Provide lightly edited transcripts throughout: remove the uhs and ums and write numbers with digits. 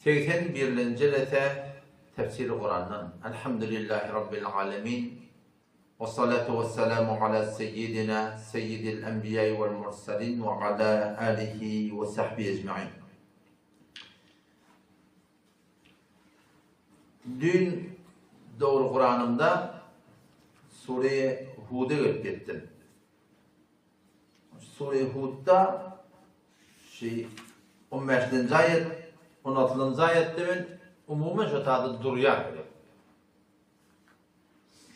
Segsen birlenji rese Tefsiri Kurandan. Elhamdülillahi Rabbil alemin. Ve salatu ve selamu ala seyyidina seyyidil enbiya vel mursalin ve ala alihi ve sahbihi ecmain. Düýn dogry Kuranymda Sure Huda gelip ýetdim. Sure Hudda şi on bäşinji aýat, on altynjy aýatda men umuman şo taýda durýan gerek.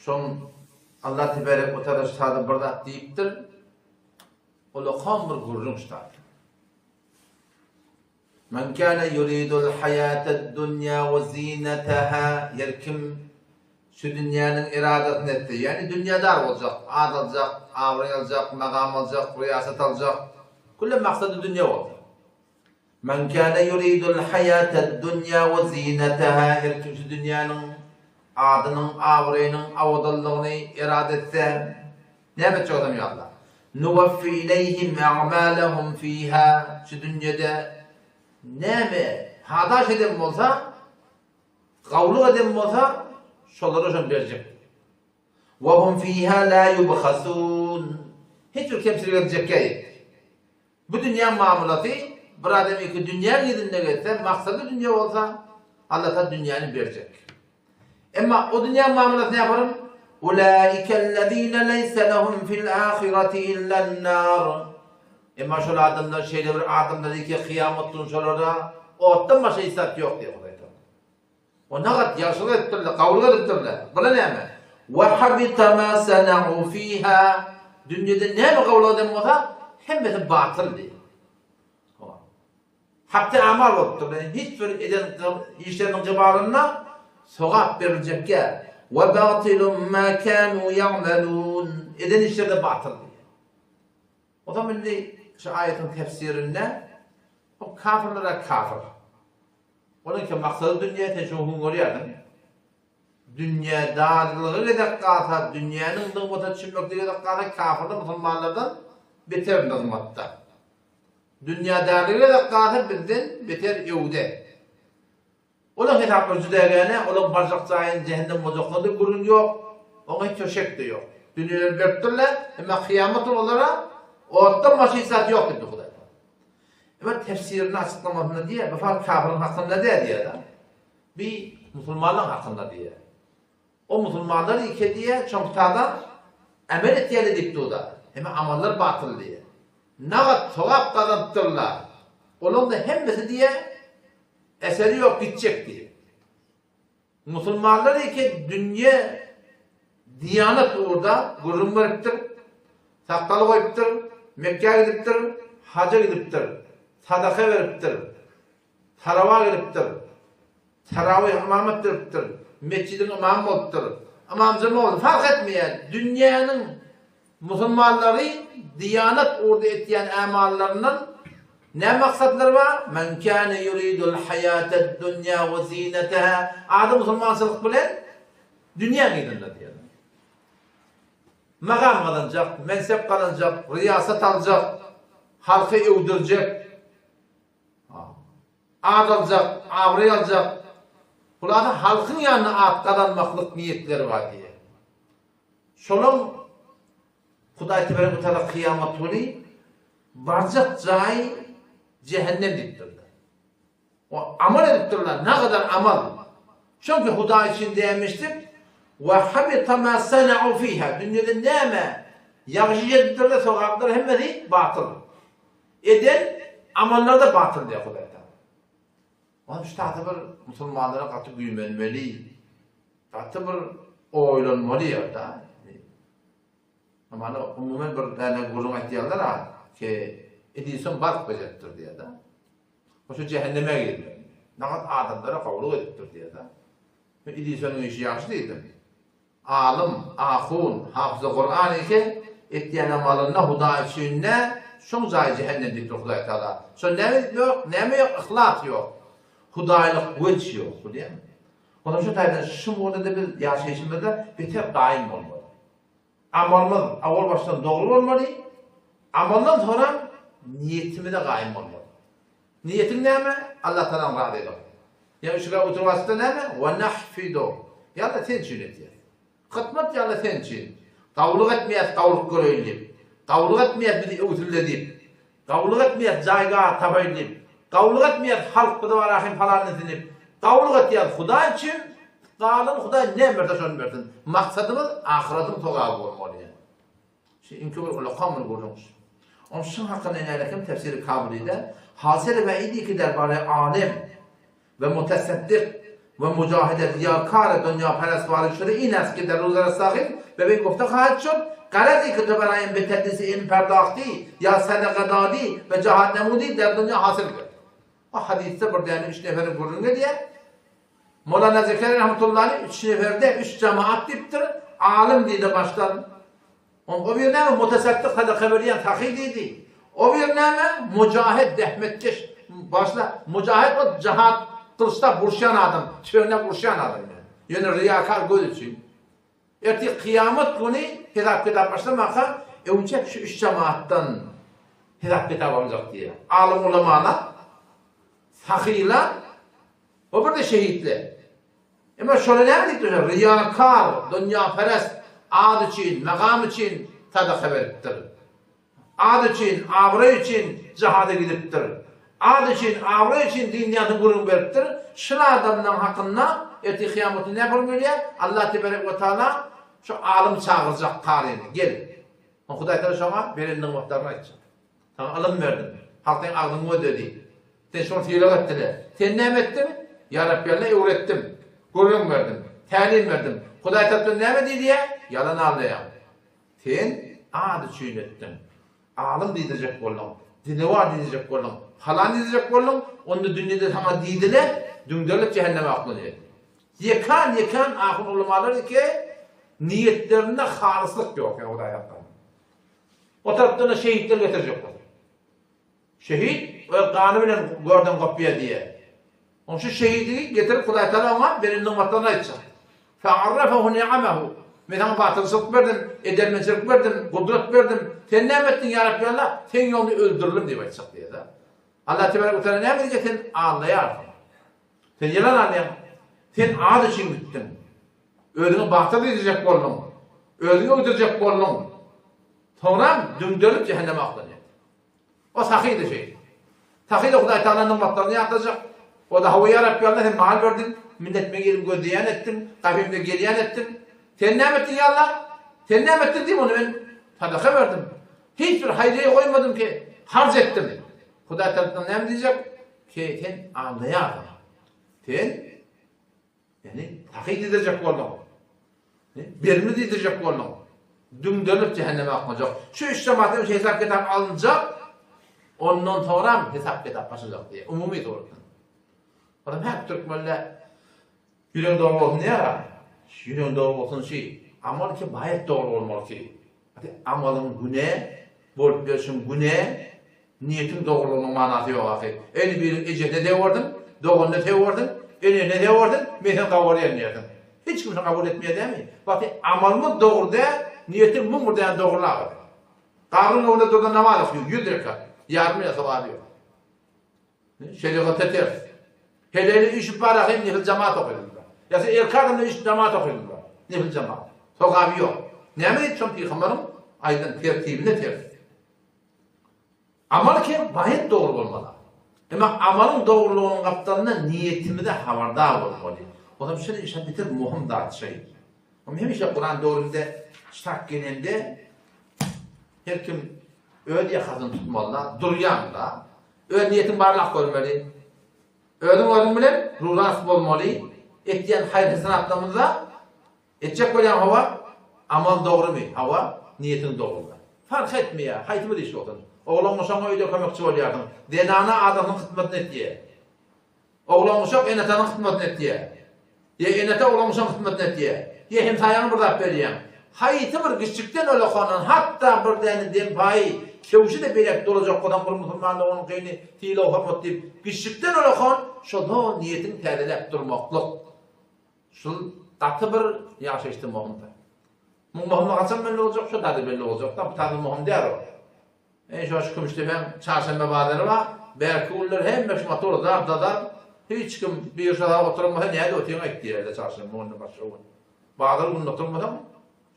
Şoň Allah tebarek we taala şu taýda bir zat diýipdir. Ulakan bir gürrüň şu taýda. Men kâne yuridul hayâted dunya we zîneteha Her kim şu dünýäniň eradasyny etse, ýagny dünýädar boljak, at aljak, abraý aljak, magam aljak, riýasat aljak, külle maksady dünýe bolsa. Men kâne yuridul hayâted dunya we zîneteha Her kim şu dünýäniň adynyň, abraýynyň awadanlygyny erada etse, Näme etjek adam ýa Allah? Nuwaffi ileýhim a'malahum fiha şu dünýede näme padaş eden bolsa, gawlyk eden bolsa, şolara şony berjek. Wa hum fiha la yubhasun. Hiç bir kemçilik ediljek ýa. Bu dünýäň mamlaty bir adam iki dünýäň ýüzünde gezse, maksady dünýe bolsa, Alla dünýäni berjek. Emma o dünýäň mamlaty näparym? Ulaikellezine leýse lehum fil ahireti illen-nar. Emma şol adamlar şeýle bir adamlar ki, kyýamat gün şolara otdan başga hiç zat ýok diýýär Hudaý Tagala. O nagat ýagşylyk edipdirler, gowulyk edipdirler. Bula näme? Wa habita ma sana'u fiha. Dünýede näme gowulyk eden bolsa, hemmesi batyl diýýär. Habta amal bolupdyr. Yani hiç bir eden işleriniň gybalynda sogap beriljekkä. Wa batilun ma kanu ya'malun. Eden işleri de batyl diýýär. O zaman indi şu aýatyň tefsirinde o kafirlere kafir. Onuň maksady dünýä sen şoňa hun görýärsiň. Dünýä darlygy gezek galsa, dünýäniň nygmata çümmekli gezek galsa kafirler musulmanlardan beter nygmatda. Dünýä darlygy gezek galsa bizden beter öwde. Olaň hesaplary juda gäne, olaň barjak jaýyny jähennem boljaksyna-da gürrüň ýok, oňa hiç bir şek-de ýok. Dünýeleri beripdirler, emma kyýamat güni olara otdan başga hiç zat ýok diýipdir Hudaý Tagala. Emma tefsirinde açyklamasynda diýýär, bu fakt kafiriň hakynda däl diýýär-de. Bi musulmanlaryň hakynda diýýär. O musulmanlar ike diýýär, çoňktadan amel etýärler diýip dur-da. Emma amallar batyl diýýär. Nagat sogap gazanypdyrlar. Olaň-da hemmesi diýýär, Eseri ýok gitjek diýip. Musulmanlar eke dünýe diýanat ugurda gürrüň beripdir, sakgal goýupdyr, Mekgä gidipdir, haja gidipdir, sadaka beripdir, tarawa gelipdir, tarawyh ymamat beripdir, metjidiň ymamy bolupdyr, ymamjymy boldy, fark etmeýär, dünýäniň Musulmanlary diýanat ugurda etýän ämallaryndan näme maksatlary bar? Men kâne yuridul haýatad dunýa we zinetaha Adam musulmançylyk bilen dünýäň yzynda diýýärler. Magam gazanjak, mensep gazanjak, riýasat aljak, halky öwdürjek, at aljak, abraý aljak. Hulasa halkyň ýanynda at gazanmaklyk niýetleri bar diýýär. Şolaň Hudaý tebarek we taala kyýamat güni barjak jaýy jähennem diýipdirler. O amal edipdirler, nagadar amal. Çünki Hudaý üçin dämişdik, we habita ma sana'u fiha. Dünýede näme ýagşy iş edipdirler, sogaplar hemmesi batyl. Eden amallary-da batyl diýýär Hudaý taala. Onuň şu taýda bir musulmanlara gaty güýmenmeli, gaty bir oýlanmaly ýer-dä. Hamana umuman bir däne gürrüň aýtýarlar-a ki, Edison bark bejeripdir diýýär-de. O şu jähenneme girdi. Nagat adamlara gowulyk edipdir diýýär-de. Men Edisonyň işi ýagşy diýdim. Alym, ahun, hafyzy Kuran eken, etýän amalynda Hudaý üçin nä, şoň jaýy jähennem diýipdir Hudaý Tagala. Şo näme ýok, näme ýok, yhlas ýok. Hudaýlyk weç ýok, bilýäňmi? Onsoň şu taýdan şu mugallymda biz ýaşaýşymyzda beter gaýym bolmaly. Amalymyz owal başdan dogry bolmaly, amaldan soňram niýetimize gaýym bolmaly. Niýetiň näme? Allatagalaň razylygy. Ýa üç rekat oturyp açsa näme? Wa nahfidu. Ýa-da sen üçin etýäs. Hytmat ýa-da sen üçin. Gawulyk etmeýäs gawulyk göreýin diýip. Gawulyk etmeýäs bizi öwsünle diýip. Gawulyk etmeýäs jaý-gaz tapaýyn diýip. Gawulyk etmeýäs halk bizi barahym falan etsin diýip. Gawulyk etýäs Hudaý üçin. Galan Hudaý näme berse şony bersin. Maksadymyz ahyratyň sogaby bolmaly. Şu iňki bir ulakan bir gürrüň. Oň şuň hakynda nälekim tefsiri Kabulide, Hasili weidi ki derbare alem we muteseddik we mujahide riýakar dunýaperest warid şude in est ki der ruze restahil be wey gufte khahad şud, Garezi ki tu berayim be tedlisi ilm perdahti ýa sadaka dadi we jahad nemudi der dunýa hasil gerd. O hadysda bir däne üç neferiň gürrüňi edýär. Molana Zekeriýa rahmetullahi üç neferde üç jemaat diýipdir. Alym diýdi başdan. O bir näme mutasaddyk sadaka berýän sahy diýdi. O bir näme mujahid zähmetkeş başla mujahid o jahat gylyçlap uruşýan adam, tüfeňläp uruşýan adam ýöne. Ýöne riýakar göz üçin. Ertir kyýamat güni hesap-kitap başlamaka öňçek şu üç jemaatdan hesap-kitap alynjak diýýär. Alym ulamalar, sahylar we bir-de şehitler. Emma şola näme diýip durýar? Ryýakar, dünýaperest, ad üçin, magam üçin sadaka beripdir. Ad üçin, abraý üçin jihada gidipdir. Ad üçin, abraý üçin din-diýantyny gürrüň beripdir. Şul adamlaň hakynda ertir kyýamat güni näme gürrüň berýär? Allah teberek we taala şu alymy çagyrjak, karyny, gel. Soň Hudaý taala şoňa beren nygmatlaryny aýtjak. Saňa ylym berdim. Halk seň agzyňy gözledi. Sen şony sylag etdiler. Sen näme etdiň? Ýa Rabbi Alla öwretdim. Gürrüň berdim. Tälim berdim. Hudaý tarapdan näme diýilýär? Ýalan aldaýaň. Sen ad üçin etdiň. Alym diýdirjek bolduň. Dilewar diýdirjek bolduň. Palan diýdirjek bolduň. Onda dünýede saňa diýdiler, düňderilip jähenneme oklanýar. Ýekan-ýekan ahun ulamalar eke niýetlerinde halyslyk ýok, ýa Hudaý hakdan. O tarapdan-da şehitleri getirjek bolýar. Şehit öz gany bilen görden gopýar diýýär. Oň şu şehidigi getirip Hudaý Tagala oňa beren nygmatlaryny aýtjak. Fe'arrafahu ni'amahu. Men saňa batyrçylyk berdim, edermençilik berdim, gudrat berdim. Sen näme etdiň ýa Rabbi Allah? Seň ýoluňda öldürildim diýip aýtjak diýýär-de. Allah tebarek we taala näme diýjek sen aldaýarsyň. Sen ýalan alýaň. Sen ad üçin gitdiň. Özüňi batyr diýdirjek bolduň. Özüňi öwdürjek bolduň. Soňram düňderilip jähenneme oklanýar. O sahydy şeýdip. Sahyda Hudaý Tagala nygmatlaryny ýatlajak. O-da hawa ýa Rabbi Allah sen mal berdiň, minnet meň elim gözleýän etdiň, gapymda gelýän etdiň. Sen näme etdiň ýa Allah? Sen näme etdiň diýip ony men sadaka berdim. Hiç bir haýryýa goýmadym ki, harç etdim. Hudaý tarapdan näme diýjek? Ki sen aldaýarsyň. Sen Ýagny sahy diýdirjek bolduň. Bermi diýdirjek bolduň. Düňderilip jähenneme akmajak. Şu üç jemaatdan üç hesap-kitap alynjak, ondan soňram hesap-kitap başlajak diýýär. Umumy suratda. Olam hep türkmenler ýüregiň dogry bolsun diýýär-ä. Ýüregiň dogry bolsun şi. Amal ki baýat dogry bolmaly ki. Amalyň güne, bolup berşiň güne, Niýetiň dogrulygynyň manasy ýok ahy. Ene biriň ejesine sewerdiň, doganyna sewerdiň, enesine sewerdiň, men seni gabul edýän diýersiň. Hiç kim şony kabul etmeýär dämi? Wagty amalymyz dogry däl, niýetiň 1001 däne dogruly agady. Gabryň öňünde durda namaz okyň, ýüz rekat, ýarym ýa sogaby ýok. Şerigata ters. Heleýli üýşüp bar ahym nefil jamaat okaýdylar. Ýa sen erkek adamlar üýşüp jamaat okaýdylar. Nefil jamaat. Sogaby ýok. Näme diýip şol pygamberiň aýdan tertibine ters. Amal kem baýat dogry bolmaly. Emma amalyň dogrulygynyň gapdalynda niýetimize habardar bolmaly. Onam şul işe bitir muhim zat şeý. Hem hemişe Kuran döwründe şak gelende her kim öz ýakasyny tutmaly-da, durýan-da. Öz niýetiň barlap görmeli. Özüň özüň bilen ruras bolmaly. Etýän haýyr-hasenatlarymyzda Etjek bolýaň hawa, amal dogrymy, hawa, niýetiň dogrumy. Fark etmeýär, haýsy bir iş bolsun. Oglan-uşagyňa öýde kömekçi bolýarsyň. Zenana adamsynyň hyzmatyny etýär. Oglan-uşak ene-atanyň hyzmatyny etýär. Ýa ene-ata oglan-uşagyň hyzmatyny etýär. Ýa hemsaýaňa bir zat berýäň. Haýsy bir kiçjikden olakandan hatda bir däne dempaýy, kewşi-de beýläk dolajak bolsaň bir musulman doganyňkyny sylag-hormat diýip, kiçjikden olakan şo-da niýetiňi täzeläp durmaklyk. Şul gaty bir ýaşaýyşda möhümdir. Muň möhümi haçan belli boljak, şo taýda belli boljak-da, bu taýda möhüm däl ol. Eý, şo şu Kümüşdepäň çarşenbe bazary bar, bärki günler hemme şu motor zar-da-zar. Hiç kim biržada oturan bolsa näde otyň aýt diýerler çarşenbe gününden başga gün. Bazar gününde oturmasaň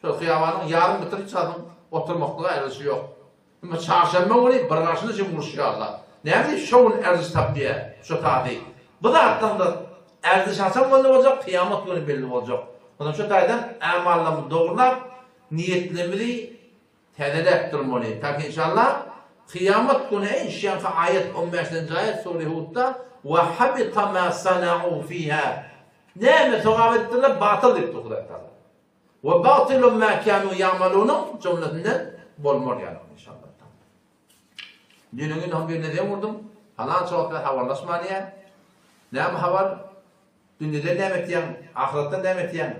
şol hyýabanyň ýarym bitir hiç zadyň oturmaklyga ärlişi ýok. Emma çarşenbe güni bir garşyny üçin uruşýarlar. Näme diýip şo gün ärliş tapýar şo tazy. Bu zatdan-da ärliş haçan belli boljak kyýamat güni belli boljak. Onsoň şo taýdan ämallarymyzy dogrulap niýetlerimizi Täzeläp durmaly. Tak inşallah kyýamat güni eý şeňki aýat on bäşinji aýat sure Hudda we habita ma sana'u fiha näme sogap etdiler batyl diýipdir Hudaý Tagala. We batylun ma kanu ýamalunyň jümlesinden bolmar ýaly inşallah. Düýn gün hem birine zeň urdum. Palança wagt bäri habarlaşman diýýär. Näme habar? Dünýeden näme etýäň? Ahyretden näme etýäň?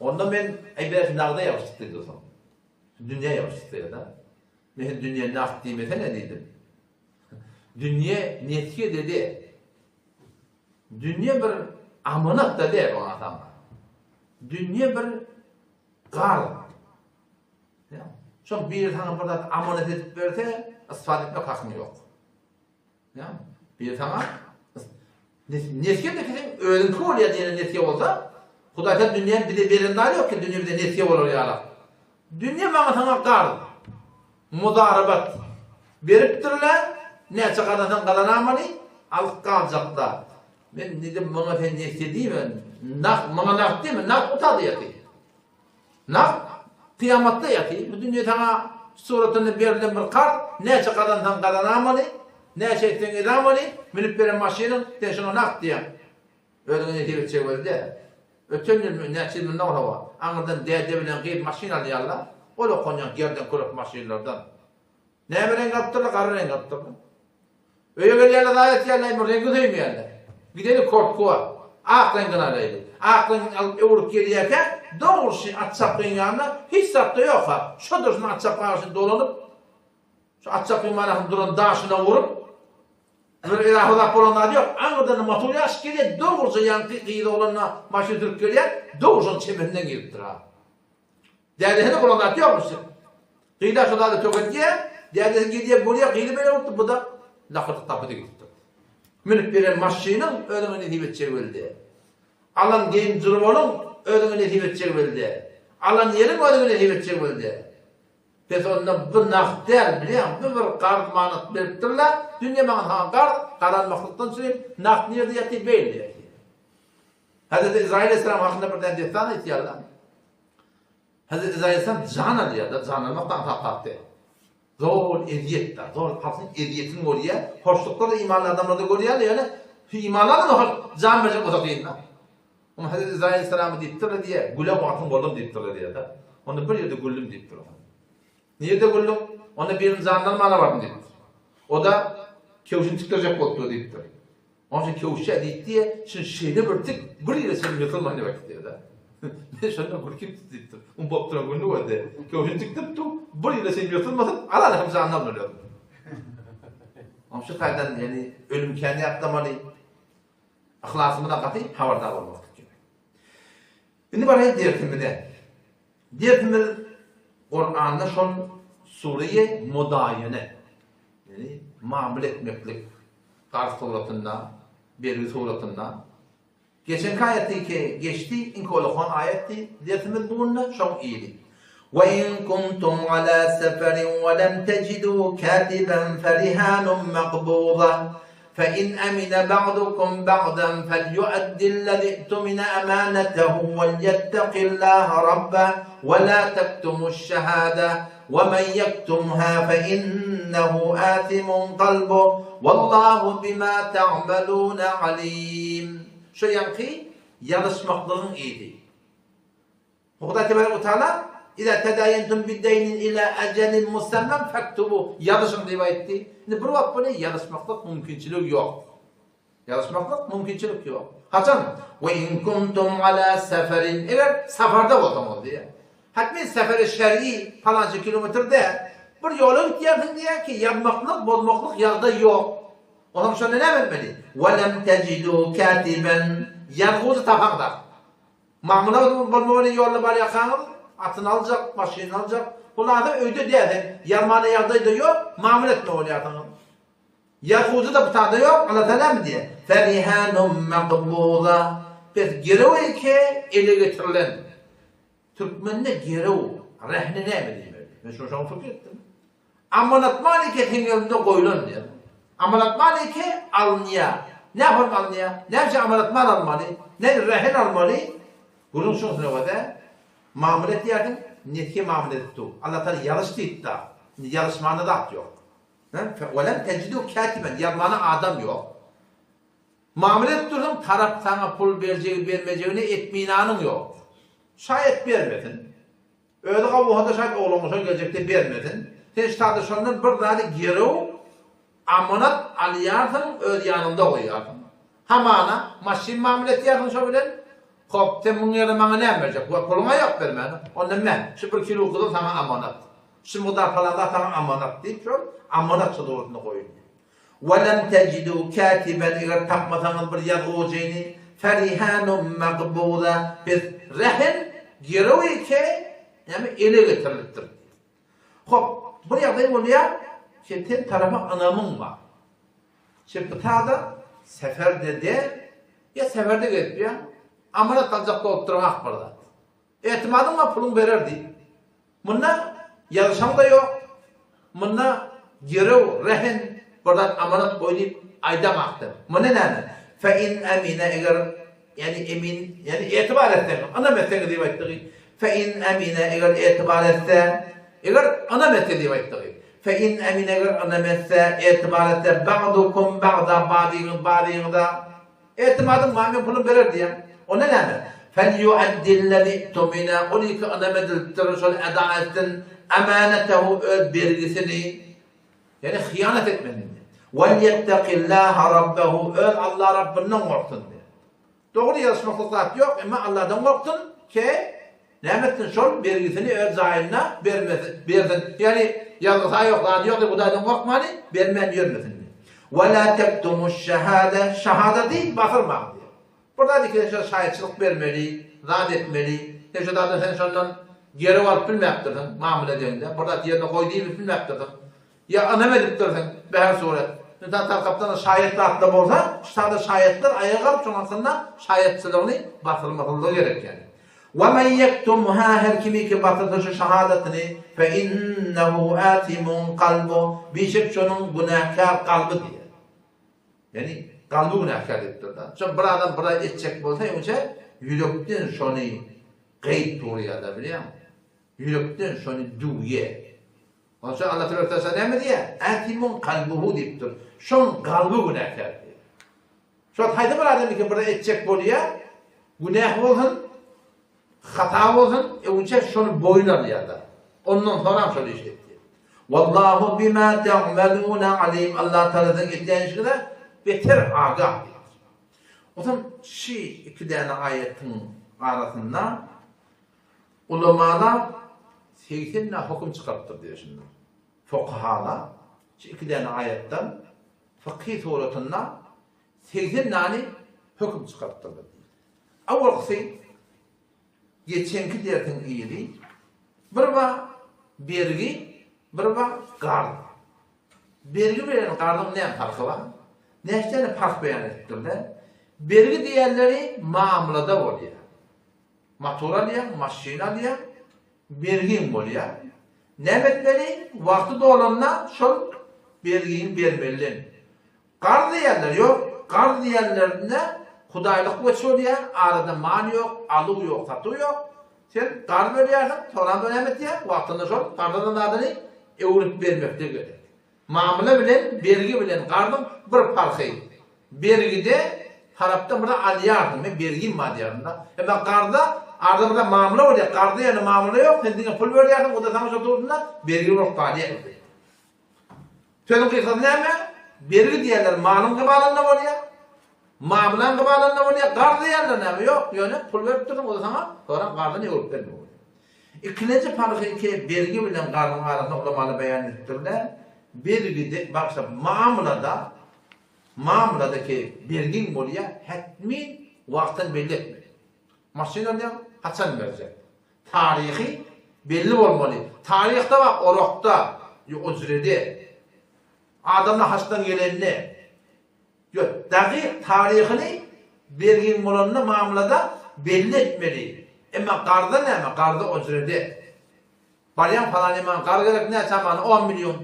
Onda men eý bäş nagda ýabyşdyk diýdi soň. Dünýe ýabyşdyk-da. Men sen dünýe nagt diýmesene diýdim. Dünýe nesýe dedi. Dünýe bir amanat-da däl oňa saňa. Dünýe bir garz. Şol biri saňa bir zat amanat edip berse, ispat etmek hakyň ýok. Ýa, biri saňa nesýe de seň özüňki bolýar diýene nesýe bolsa, Hudaý sen dünýäni bize beren zady ýok ki, dünýe bize nesýe bolar ýaly. Dünýe maňa saňa garz, muzarabat beripdirler, näçe gazansaň gazanamaly, alyp galjakda. Men diýdim, maňa sen nesýe diýme, nagt, maňa nagt diýme, nagt utada ýaty. Nagt kyýamatda ýaty, bu dünýe saňa suratynda berlen bir karz, näçe gazansaň gazanamaly, näçe etseň edamaly, münüp beren maşynyň, sen şoňa nagt diýýäň. Özüňe nesip etjek özi däl. Öten ýylmy, näçe ýyl mundan hawa, aňyrdan däde bilen gyz maşyn alýarlar, ol okanýan gerden körek maşynlardan. Näme reňk alypdyrlar, gara reňk alypdyrlar. Öýe gelýärler zat etýärler, emma reňki söýmeýärler. Gideli kortkuwa, ak reňkini alaýly. Ak reňkini alyp öwrüp gelýärkä, dogry at çapgyň ýanynda hiç zat-da ýok-ha. Şo durşuna at çapga garşy dolanyp, şu at çapgyň manasyny duran daşyna urup, bir ylahy zat bolan zady ýok. Aňyrdan-da motor ýaşyp gelýär, dogruja ýaňky gyz oglan-da maşyn sürüp gelýär, dogry şonuň çemesinden giripdir-ha. Dädesine bolan zat ýokmuş. Gyza şo zady töketýär, dädesi gelýär, görýär, gyzy beýle bolupdyr, bu-da lakyrdyk tapydy gidipdir. Münüp beren maşynyň özüňe nesip etjegi belli däl. Alan geýim jurbalyň özüňe nesip etjegi belli däl. Alan ýeriň özüňe nesip etjegi belli däl. Pes onda bu nagt däl, bilýäňmi, bu bir garz manat beripdirler, dünýe maňa saňa garz, gazanmaklykdan çürim, nagt nirde ýatyr, beýle ýatyr. Hezreti Yzraýyl aleyhisselam hakynda bir däne dessan aýtýarlar. Hezreti Yzraýyl aleyhisselam jan alýar-da, jan almak da aňsat zat däl. Zor ezýet-de, zor halkyň ezýetini görýär, hoşluklar-da imanly adamlar-da görýär, ýöne şu imanly adam hoş jan berjek bolsa kyn-da. Oňa Hezreti Yzraýyl aleyhisselama diýipdirler diýýär, gülen wagtyň boldum diýipdirler diýýär-de. Onda bir ýerde güldüm diýipdir. Nirede güldüň? Onda biriniň janyny almana bardym diýipdir. O-da köwşüni tikdirjek bolupdyr diýipdir. Onuň üçin köwüşçä diýipdi-de, şuny şeýle bir tik, bir ýere çenli ýykylman diýip aýtdy-da. Men şonda gülkim tutdy diýipdir. Oň bolup duran gününi gördi. Köwşüni tikdirip dur, bir ýere çenli ýyrtylmasyn, alan hem janyny almaly özüniň. Onuň şu taýdan, ýagny ölüm kän ýatlamaly. Yhlasymyza gaty habardar bolmaklyk gerek. Indi baraýyn dersimize. Dersimiz Kuranda şol sure-i Mudaýene, ýagny mamla etmeklik garz suratynda, bergi suratynda. Geçenki aýatda iki geçdi, iňki olakan aýatdy, dersimiz bu günde şoň ili. Ve in kuntum ala seferin ve lem tecidu katiben ferihanun makbuza. Fe in emine ba'dukum ba'dan felyu'addillezî i'tumine emânetehu velyettaqillaha rabbeh ve lâ tektumuş-şehâde ve men yektumhâ fe innehu âsimun kalbuh wallâhu bimâ ta'melûne alîm. Şu ýaňky ýazyşmaklygyň yzy. Hudaý tebarek we taala, Iza tedaýentum bideýnin ila ejelin musemmen fektubuh, ýazyşyň diýip aýtdy. Indi bir wagt bolýar, ýazyşmaklyk mümkinçiligi ýok. Ýazyşmaklyk mümkinçilik ýok. Haçan? We in kuntum ala seferin, eger saparda bolsaňyz diýýär. Hatmi seferi şer'i palança kilometr däl. Bir ýola gitýärsiň diýýär ki, ýazmaklyk, bozmaklyk ýagdaý ýok. Onam şonda näme etmeli? We lem tejidu katiben, ýazgudy tapaňzak. Mamla bolmaly ýolda barýarkaňyz atyny aljak, maşynyny aljak. Hulasa öýde däl sen, ýazmana ýagdaý-da ýok, mamla etme bolýarsyňyz. Ýahudy-da bu tada ýok, Allah Taala näme diýýär? Ferihanun makbuza. Pes girew eke ele getirilen. Türkmende girew, rehne näme diýmeli? Men şuny şoňa pikir etdim. Amanat mal eke seň elinde goýlan diýýär. Amanat mal eke alynýar. Näme bolup alynýar? Näme üçin amanat mal almaly? Näme rehin almaly? Gürrüň şuň üstüne Mamla etýärdiň, nesýe mamla edip dur. Allah Taala ýazyş diýipdi. Indi ýazyşmana zat ýok. Welem tejidu katiben, ýazmana adam ýok. Mamla edip dursaň, tarap saňa pul berjegi bermejegine etminanyň ýok. Şaýat bermesin. Özi gawuhada şaýat oglan bolsa geljekde bermesin. Sen ştada şondan bir zady girew, amanat alýarsyň, öz ýanyňda goýýarsyň. Hamana, maşyn mamla etýärsiň şo bilen. Hop, sen muň ýerine maňa näme berjek? Wa puluň-a ýok bermäne. Onda me, şu bir kilo gyzyl saňa amanat. Şu mukdar palan zat saňa amanat diýip, şol amanat şu dogrusynda goýulýar. Wa lem tejidu katiben eger tapmasaňyz bir ýazgujyny, ferihanun magbuza, biz rehin girew eke, näme ele getirilipdir. Hop, bir ýagdaý bolýar, sen sen tarapa ynamyň bar. Çepita-da seferde-de, ýa seferde gezip ýa amanat aljak bolup duran bir zat. Etimadyň bar puluň berer diýip. Munda ýazyşaň-da ýok. Munda girew, rehin, bir zat amanat goý diýip aýdaňak sen. Munda näme? Fe in emine eger ýagny emin, ýagny etibar etseňiz, ynam etseňiz diýip aýtdygy. Fe in emine eger etibar etse, eger ynam etse diýip aýtdygy. Fe in emine eger ynam etse, etibar etse, ba'dukum ba'da bazyňyz bazyňyza Etimadyň bar, men pulumy berer diýýäň. Onda näme? Felýuaddillezi tumina, ol iki ynam edilipdir, şol eda etsin, amanetehu öz bergisini, ýagny hyýanat etmesin diýýär. Welýettekillaha rabbehu, öz Alla Rabbyndan gorksun diýýär. Dogry ýazyşmaklyk zat ýok, emma Alladan gorksun, ke Näme etsin şol bergisini öz jaýynda bermesin, bersin. Ýagny ýazgysy ýok, zady ýok diýip Hudaýdan gorkmany, bermän ýörmesin diýip. Ve la tektumuş şehade, şahadaty basyrmaň diýip. Bir zat ikiden şo şaýatçylyk bermeli, zat etmeli. Sen şo zady sen şondan girew alyp bilmäpdirsiň, mamla edeňde. Bir zat ýerine goý diýip bilmäpdirsiň. Ýa ynam edipdirsiň, bäher suret. Ynsan tarapdan şaýat zatda bolsa, şu sada şaýatlar aýaga galyp şoň hakynda şaýatçylygyny basyrmasyzlygy gerek ýaly. Wa men ýektumha her kimiki basyrsa şu şahadatyny, fe innehu atimun kalbu, bişek şonuň günäkär kalby diýýär. Ýagny kalby günäkär diýipdir-de. Şo bir adam bir zat etjek bolsa öňçe ýürekden şony gyýyp durýar-da bilýäňmi? Ýürekden şony düwýär. Onsoň Allah Teala Teala näme diýýär? Ätimun kalbuhu diýipdir. Şoň kalby günäkär diýýär. Şol haýsy bir adam eken bir etjek bolýar, günäh bolsun, hata bolsun, öňçe şony boýun alýar-da. Ondan soňam şol işi etýär. Wallahu bima ta'maluna alim. Allah Teala siziň edýän işiňize beter agah diýipdir. Onsoň şu iki däne aýatyň arasynda Ulamalar 80 däne höküm çykarypdyr diýýär şunda. Fukahalar şu iki däne aýatdan fykhy suratynda 80 däne höküm çykarypdyrlar diýýär. Awalkysy geçenki dersiň yzy bir bar bergi, bir bar garz. Bergi bilen garzyň näme parhy bar? Näçe däne parh beýan edipdirler? Bergi diýenleri mamlada bolýar. Motor alýaň, maşyn alýaň, bergiň bolýar. Näme etmeli? Wagty dolanda şol bergiňi bermeli. Garz diýýärler, ýok, garz diýenlerinde hudaýlyk weç bolýar, arada mal ýok, aluw ýok, satuw ýok. Sen garz berýärsiň, soňram näme etýär? Wagtynda şol garz alan zadyny öwrüp bermekde gerek. Mamla bilen bergi bilen garzyň bir parhy. Bergide tarapdan bir zat alýarsyň, men bergim bar diýýärsiň-da. Emma garzda arada bir zat mamla bolýar, garzda ýöne mamla ýok, sen diňe pul berýärsiň, o-da saňa şo durunda bergi bolup galýar. Sözüň gysgasy näme? Bergi diýýärler malyň gybalynda bolýar, mamlaň gybalynda bolýar, garz diýýärler näme? Ýok, ýöne pul berip dursuň, o-da saňa soňra garzyny öwrüp bermeli bolýar. Ikilenji parhy ki bergi bilen garzyň arasynda ulamalar beýan edipdirler. Bergide, bagyşla, mamlada, mamlada ki bergiň bolýar, hetmin wagtyny belli etmeli. Maşyn alýaň, haçan berjek? Taryhy belli bolmaly. Taryhda bar, orakda, ýa ujrede. Adamlar haçdan gelende, ýok, dagyk taryhyny bergiň bolanda mamlada belli etmeli. Emma garza näme, garza ojrede. Barýaň palany maňa gar gerek näçe many on million.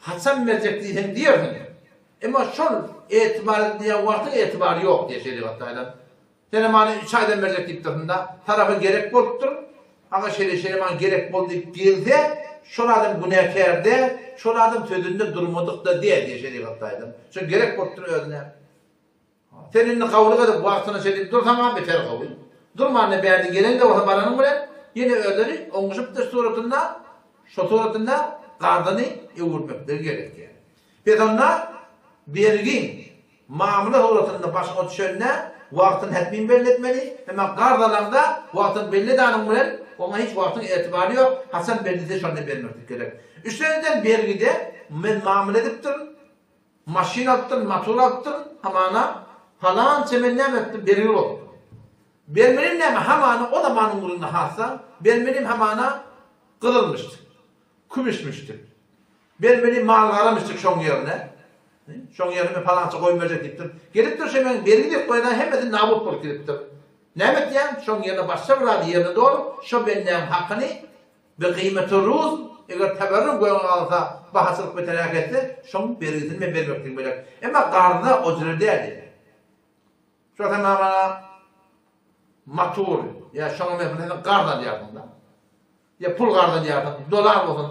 Haçan berjek diýseň diýersiň. Emma şol etibar edilýän wagtyň etibary ýok diýýär şerigat taýdan. Senem many üç aýdan berjek diýipdirsiň-da, tarapa gerek bolupdyr. Aga şeýle şeýle maňa gerek boldy diýip gelse, şol adam günäkär däl, şol adam sözünde durmadyk-da däl diýýär şerigat taýdan. Şo gerek bolupdyr özüne. Sen indi gawulyk edip wagtyna şeýdip dursaň-a beter gowy. Durman-da bärde gelen-de bolsa baranyň bilen ýene özleri oňuşypdyr suratynda, şo suratynda gardyny öwürmekleri gerek diýýär. Pes onda bergiň mamla suratynda başyňa düşende wagtyny hetmin belli etmeli, emma garz alaňda wagtyny belli edanyň bilen oňa hiç wagtyň etibaryny ýok, haçan bellise şonda bermeklik gerek. Üçleniden bergide men mamla edipdirin, Maşyn alypdyryn, motor alypdyryn, hamana palança men näme etdim, bergi bolupdyr. Bermelim näme, hamana o zamanyň gürrüňini hassa, bermelim hamana gyzylmyşdyk, kümüşmişdik. Bermelim mal-garamyşdyk şoň ýerine. Şoň ýerine men palança goýum berjek diýipdir. Gelipdir şo meň bergi diýip goýan hemmesi nabut bolup gidipdir. Näme etýäň? Şoň ýerine başga bir zady ýerine dolup, şo bendäň hakyny Bi gyýmeti ruz, eger teberruk göňe galsa, bahaçylyk beteräk etse, şoň bergisini men bermekligim gerek. Emma garza o jüre däl diýýär. Şo sen maňa matur, ýa şoňa men sen garz alýarsyň-da. Ýa pul garz alýarsyň, dolar bolsun.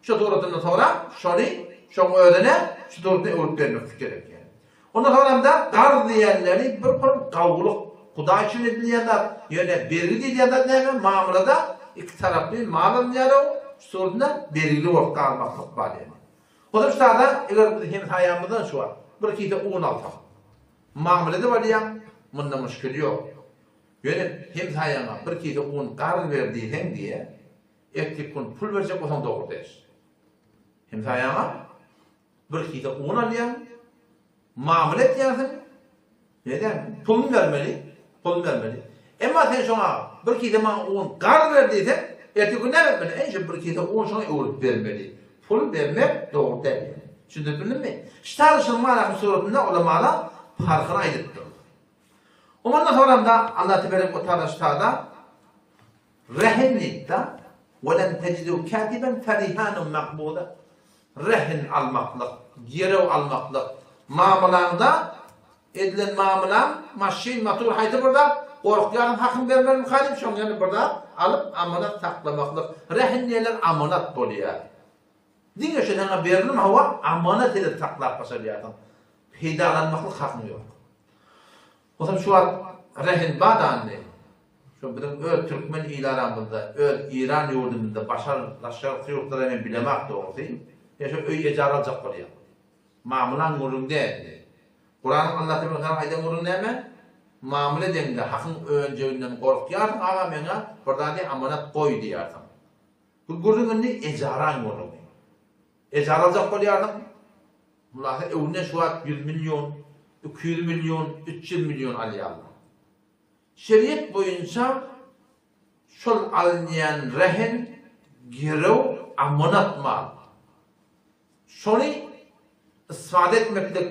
Şo suratynda sorap, şony şoň özüne şu suratynda öwrüp bermeklik gerek diýýär. Ondan soňram-da garz diýenleri bir pul gawulyk, Hudaý üçin edilýän zat. Ýöne bergi diýilýän zat näme? Mamlada ikitaraply mal alynýar-ow, şu suratynda bergili bolup galmaklyk bar ýöne. Onsoň şu zada eger biz hemsaýamyzdan şu wagt bir kise un alsak, mamla edip alýaň, munda muşkil ýok. Ýöne hemsaýaňa bir kise un garz ber diýseň diýe, ertir gün pul berjek bolsaň dogry däl. Hemsaýaňa Bir kise un alýaň, mamla etýärsiň, nädýäň, puluny bermeli, puluny bermeli. Emma sen şoňa bir kise maňa un garz ber diýseň, erteki gün näme etmeli? Eý, şu bir kise un şoňa öwrüp bermeli. Pul bermek dogry däl ýöne. Düşündirip bildimmi? Ştaly şunuň manasynyň suratynda ulamalar parhyny aýdypdyrlar. Ondan soňram-da Allah teberek we taala ştada Rehin diýipdir. Welem tejidu katiben ferihanun makbuda. Rehin almaklyk, girew almaklyk. Mamylaňda edilen mamylaň maşyn, motor haýsy bir zat, gorkýarsyň hakyň bermezmika diýip şoň ýerine bir zat alyp amanat saklamaklyk. Rehin diýenler amanat bolýar. Diňe şu saňa berlen hawa amanat edip saklap başarýarsyň. Peýdalanmaklyk hakyň ýok. Onsoň şu wagt rehin badandy. Şo biziň öz türkmen il aramyzda, öz Iran ýurdumyzda başar daşarky ýurtlara men bilemak dogrusy. Ýa şo öý ejara aljak bolýar. Mamlaň gürrüň däl indi. Kuranyň Allah tebara taala aýdan gürrüň näme? Mamla edeňde hakyň önjeginden gorkýarsyň aga meňa bir zady amanat goý diýýärsiň. Bu gürrüň indi ejaraň gürrüňi. Ejara aljak bolýarsyň. Mulasa öwünden şu wagt 100 million, 200 million, 300 million alýarlar. Şeriat boýunça şol alynýan rehin, girew, amanat mal. Şony istifade etmeklik,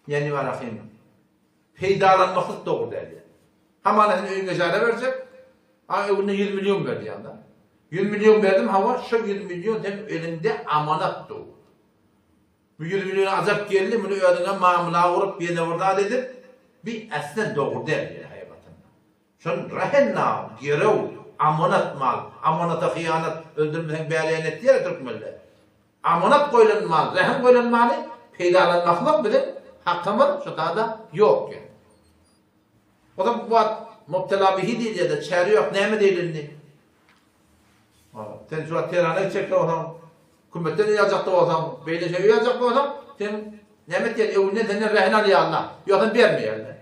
ýagny barahym, peýdalanmaklyk dogry däl ýa. Hamana sen öýüňi ejara berjek, a öwünde 100 million ber diýýäň-de. 100 million berdim, hawa, şo 100 million seň eliňde amanat dur. Bu 100 million ajap geldi, muny özüňe mamla gurup, ýene bir zat edip, bi äslen dogry däl ýa haýbatynda. Şon rehenna, girew, amanat mal, amanata hyýanat, öldürmeseň bäleýän et diýer türkmenler. Amanat goýlan mal, rehin goýlan maly peýdalanmaklyk biziň hakymyz şu tada ýok ýa. O zaman bu wagt mubtela bihi diýilýär-de, çäre ýok, näme diýeli indi? Sen şu wagt Tehrana gitjek bolsaň, kümmetden öý aljak bolsaň, beýle şey öý aljak bolsaň, sen näme etýär, öwünden senden rehin alýarlar. Ýogsam bermeýärler.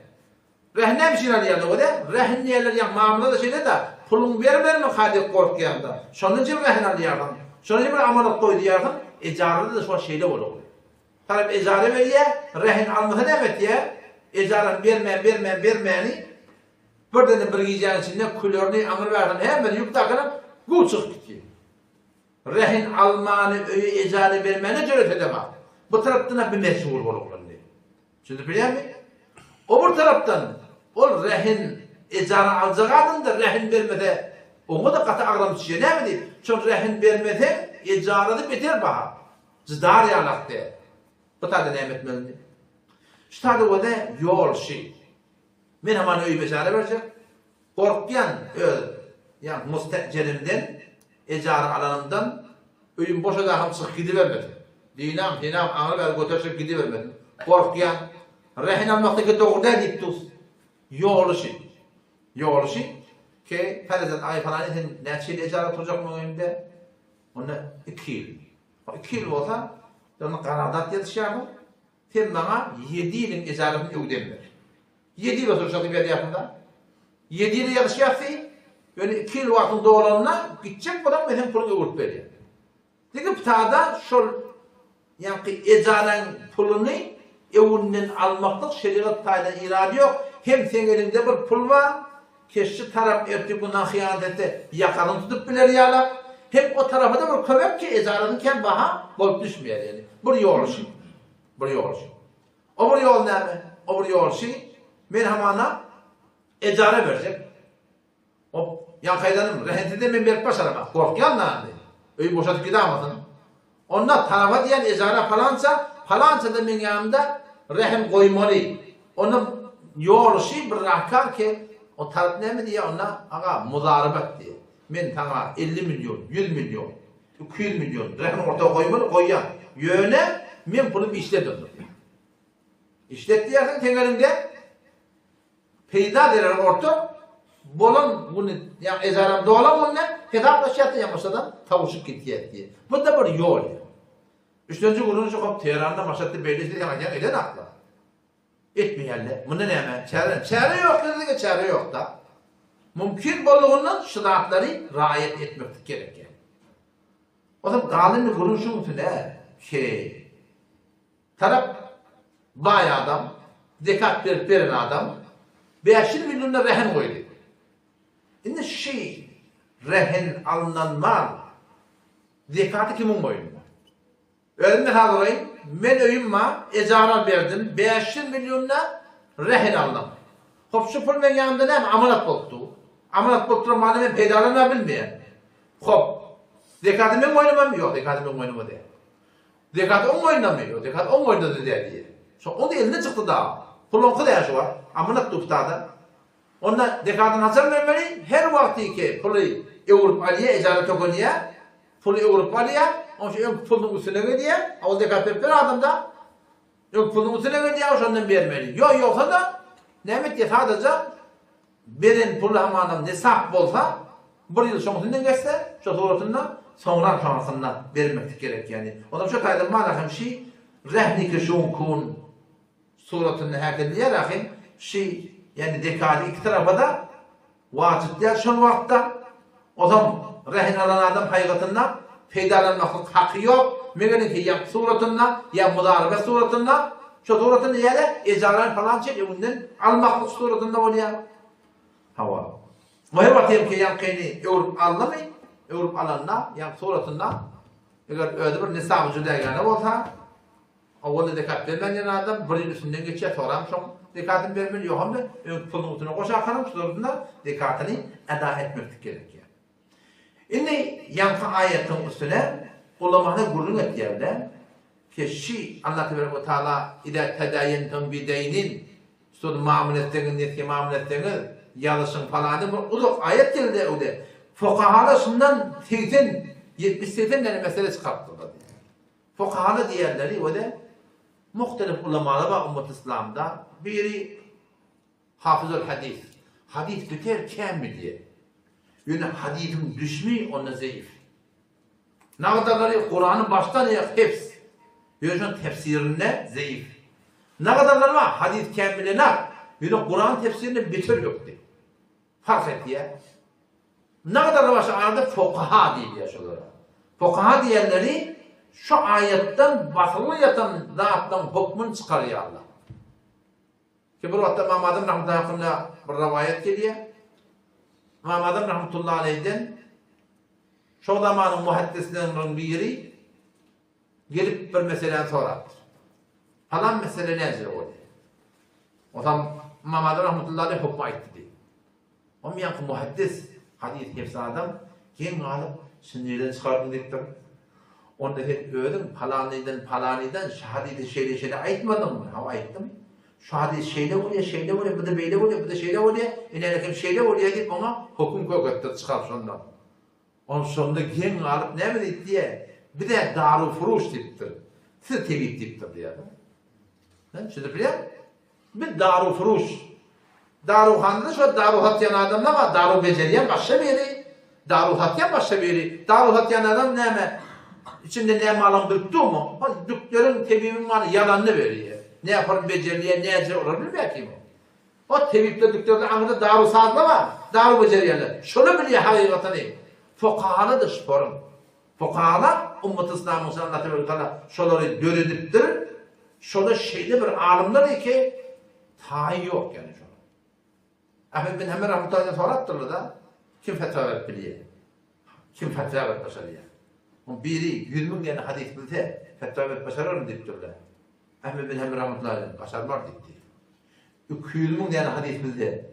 Rehin näme üçin alýarlar o-da? Rehin diýerler, ýa mamla-da şeýle-de, puluňy bermermi-ka diýip gorkýaň-da. Şondan üçin rehin alýarsyň. Şondan üçin bir amanat goý diýýärsiň. Ejarada-da şu wagt şeýle bolupdyr. Tarap ejara berýär, rehin almasa näme etýär? Ejarany bermän, bermän, bermäni birdenem bir gijäniň içinde külerini, aňry-bärsini hemmesini ýük dakynyp, guw çykyp gitýär. Rehin almany öýi ejara bermäne jüret edemok. Bu tarapdan-a bimejbur bol oglandy. Düşündirip bilýärmi? O bir tarapdan ol rehin ejara aljak adam-da rehin bermese oňa-da gaty agram düşýär. Näme diýip? Şol rehin bermeseň ejarasy beter baha. Jydar ýalak däl. Bu taýda näme etmeli indi? Şu taýda bolsa ýol şi. Men hamana öýüme ejara berjek. Gorkýan öz ýa mustejerimden, ejara alanymdan öýüm boşadaham çykyp gidibermesin. Dinam, senam aňry bäri göterişip gidibermesin. Gorkýan. Rehin almakda dogry däl diýip dus. Ýoly şi. Ýoly şi. Ke, Perezent aý falany sen näçe ýyl ejara oturjak meň öýümde? Onda iki ýyl. Iki ýyl bolsa, onda garardat ýazyşýarsyň. Sen maňa ýedi ýylyň ejarasyny öwden ber. Ýedi ýyl oturyşa diýip ýazýarsyň-da. Ýedi ýyla ýazyşýarys, ýöne iki ýyl wagtyň dolanda gitjek bolaň men seň puluňy öwrüp berýän. Diňe ptada şol ýaňky ejaraň puluny öwünden almaklyk şerigat taýdan irady ýok. Hem seň eliňde bir pul bar, keşçi tarap ertir günah hyýanat etse ýakasyny tutup biler ýalak. Hem o tarapa-da bir kömek ki ejarasyny kem baha bolup düşmeýär ýöne. Bir ýoly şy. Bir ýoly şy. O bir ýol näme? O bir ýol şi, men hamana ejara berjek. Hop, ýaňky aýdanym, rehensiz-de men berip başaramak. Gorkýan da indi. Öýi boşadyp gidamasyn. Onda taraba diýen ejara palança, palança-da meň ýanymda rehin goýmaly. Onda ýoly şi bir rahkar ke, o tarap näme diýýär onda, aga, muzarybat diýýär. Men saňa 50 million, 100 million, 200 million rehin orta goýmaly, goýýan. Ýöne meň pulum işlet onda diýýär. Işlet diýýärsiň, seň eliňde peýda zerer orta bolan güni, ýa ejaram dolan günde hesaplaşýarsyň, ýa başgadan tawuşyp gitýär diýýär. Bu-da bir ýol. Üçlenji gürrüň şu hop Teheranda, Maşatda belli sen aýdýaň eden akla. Etmeýärler. Munda näme? Çäre? Çäre ýok diýseňe çäre ýok-da. Mümkin boldugyndan şu zatlary raýat etmeklik gerek ýa. Ozal galyny gürrüň şuň üstüne ki tarap baý adam, zekat berip beren adam 500 millionda rehin goýdy. Indi şi rehin alnan mal zekaty kimiň boýnuna? Özüm mysal uraýyn, men öýüm bar, ejara berdim, 500 milliona rehin aldym. Hop, şu pul meň ýanymda näme, amanat bolup dur. Amanat bolup duran maly men peýdalanma bilmeýän. Hop, zekaty meň boýnumamy? Ýok, zekaty meň boýnuma däl. Zekaty oň boýnundamy? Ýok, zekaty oň boýnunda-da däl diýýär. Şo oň elinde çykdy dagy. Pul oňky däl şu wagt, amanat dur da. Onda zekatyny haçan bermeli? Her wagtyky puly öwrüp alýar, ejara tökenýär. Puly öwrüp alýar, oň şu öňki pulunyň üstüne gelýär. A ol zekat berip ber adamda. Öňki pulunyň üstüne gelýär, şondan bermeli. Ýok, ýogsa-da näme etýär? Sadaja beren puly hamanam nesap bolsa, bir ýyl şoň üstünden geçse, şo suratynda soňra şoňasynda bermeklik gerek ýani. Onam şo taýdan mana hem şi rehniki şuň kun Suratynda häkidilýär ahym şi ýani zekady iki tarapa-da wajyp däl şol wagtda ozam rehin alan adam haýgatynda peýdalanmaklyk haky ýok megerem ki ýa suratynda ýa mudarebe suratynda şo suratynda ýa-da ejarany palança öňünden almaklyk suratynda bolýar hawa we her wagt hem ki ýaňkyny öwrüp aldymy öwrüp alanda ýaňky suratynda eger özi bir nisaby jüdägäne bolsa Owalda zekat bermän ýören adam bir ýyl üstünden geçýär, soňram şoň zekatyny bermeli, ýok hem-de öňki pulunyň üstüne goşarkaram şularynda zekatyny eda etmeklik gerekýär. Indi ýaňky aýatyň üstüne ulamalar gürrüň etýärler, ki şi Allah tebarek we taala Iza tedaýentum bideýnin şol mamla etseňiz, nesýe mamla etseňiz, ýazyşyň falan diýip bir uzak aýat geldi öwde. Fukahalar şundan 80, 70-80 däne mesele çykarypdyrlar diýýär. Fukahala diýenleri wele muhtelif ulamalar bar ummat yslamda. Biri hafyzul hadys. Hadys beter kän bilýär. Ýöne hadysyň düşmi onda zeýif. Nagadarlary Kurany başdan aýak hifz. Ýöne şonuň tefsirinde zeýif. Nagadarlary bar hadys kän bilenak. Ýöne Kuran tefsirinde beter ökde. Parh etýär. Nagadar başy arada fukaha diýilýär şolara. Fukaha diýenleri şu aýatdan basylgy ýatan zatlaryň hukmyny çykarýarlar. Ki bir wagtda Ymam Azam rahmetullahi hakynda bir rowaýat gelýär. Ymam Azam rahmetullahi aleýhden. Şo zamanyň muhaddisleriniň biri gelip bir meseläni sorapdyr. Palan mesele näjele bolýar? Onsoň Ymam Azam rahmetullahi aleýh hökmi aýtdy diýip. Oň ýaňky muhaddis, hadys hefz adam geň galyp, Şuny nireden çykardyň diýipdir. Onda sen özüň palanydan, palanydan şu hadysy şeýle-şeýle aýtmadyňmy? Hawa aýtdym. Şu hadys şeýle bolýar, şeýle bolýar, bu-da beýle bolýar, bu-da şeýle bolýar, ine-ine şeýle bolýar diýip oňa höküm kök etdir çykaryp şondan. Ol şonda geň galyp näme diýip diýýär, Biz-ä daru-furuş diýipdir, siz tebip diýipdir diýýär-de. Hä, düşündirip bilýärmi? Biz daru-furuş. Daruhanada şo daru satýan adamlar bar, daru bejerýän başga biri, daru satýan başga biri. Daru satýan adam näme, içinde näme barlygyny bilip durmy? Ol dükderiň, tebibiň bary ýalanyny berýär. Nähili bejerilýär, näce olar bilmeýär kim ol. O tebipler dükderde aňyrda daru sazlar bar, daru bejerýärler. Şolar bilýär hakykatyny. Fukahala-da şporun. Fukahala ummaty yslamyň içinde Allah tebarek we taala şolary döredipdir. Şolar şeýle bir alymlar ki, taýy ýok ýani şonuň. Ahmet bin Hanbel rahmetullahi aleyh sorapdyrlar-da, kim fetwa berip bilýär? Kim fetwa berip başarýar? Oň biri 100 müň däne hadys bilse, fetwa berip başararmy diýipdirler. Ahmet bin Hanbel rahmetullahi aleyh başarmar diýipdir. 200 müň däne hadys bilse,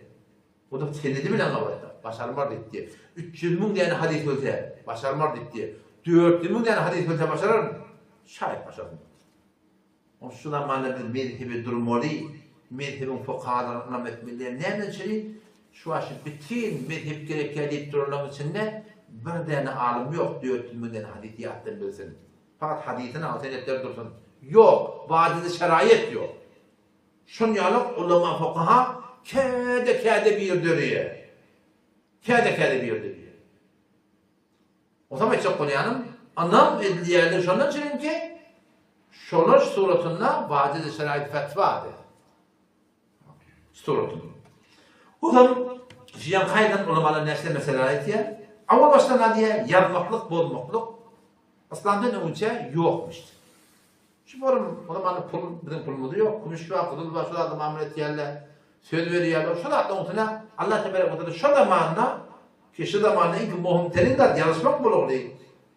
o-da senedi bilen gabatda, başarmar diýipdi. 300 müň däne hadys bilse, başarmar diýipdi. 400 müň däne hadys bilse başararmy? Şaýat başarsyn diýipdi. Ol şu zamanda biz mezhebe durmaly, mezhebiň fukahalaryna ynam etmeli diýen näme üçin? Şu wagt şu bütin mezhep gerekýär diýip duranlaryň içinde bir däne alym ýok, 400 müň däne hadysy ýatdan bilsin. Fakat hadysyny al, senetleri dursun. Ýok, wajydy şeraýat ýok. Şon ýaly ulama fukaha käde-käde bir döreýär. Käde-käde bir döreýär. Onsoň aýtjak bolýanym, ynam edilýärler şondan çüňki şolar suratynda wajydy şeraýat fetwa diýär. Suratynda. Onsoň jiyan kaýdan ulamalar näçe meseleler aýtýar. Awal başdan diýýär, ýazmaklyk, bozmaklyk Yslamdan öňünçä ýokmuş. Şu forum, o zaman pul, biziň pulumyz ýok, kümüş bar, gyzyl bar, şu zatla mamla etýärler, söz berýärler, şu zatlaryň üstüne Allah tebarek we taala şo zamanda, ki şu zamanda iň möhüm terin zat ýazyşmak bolugly,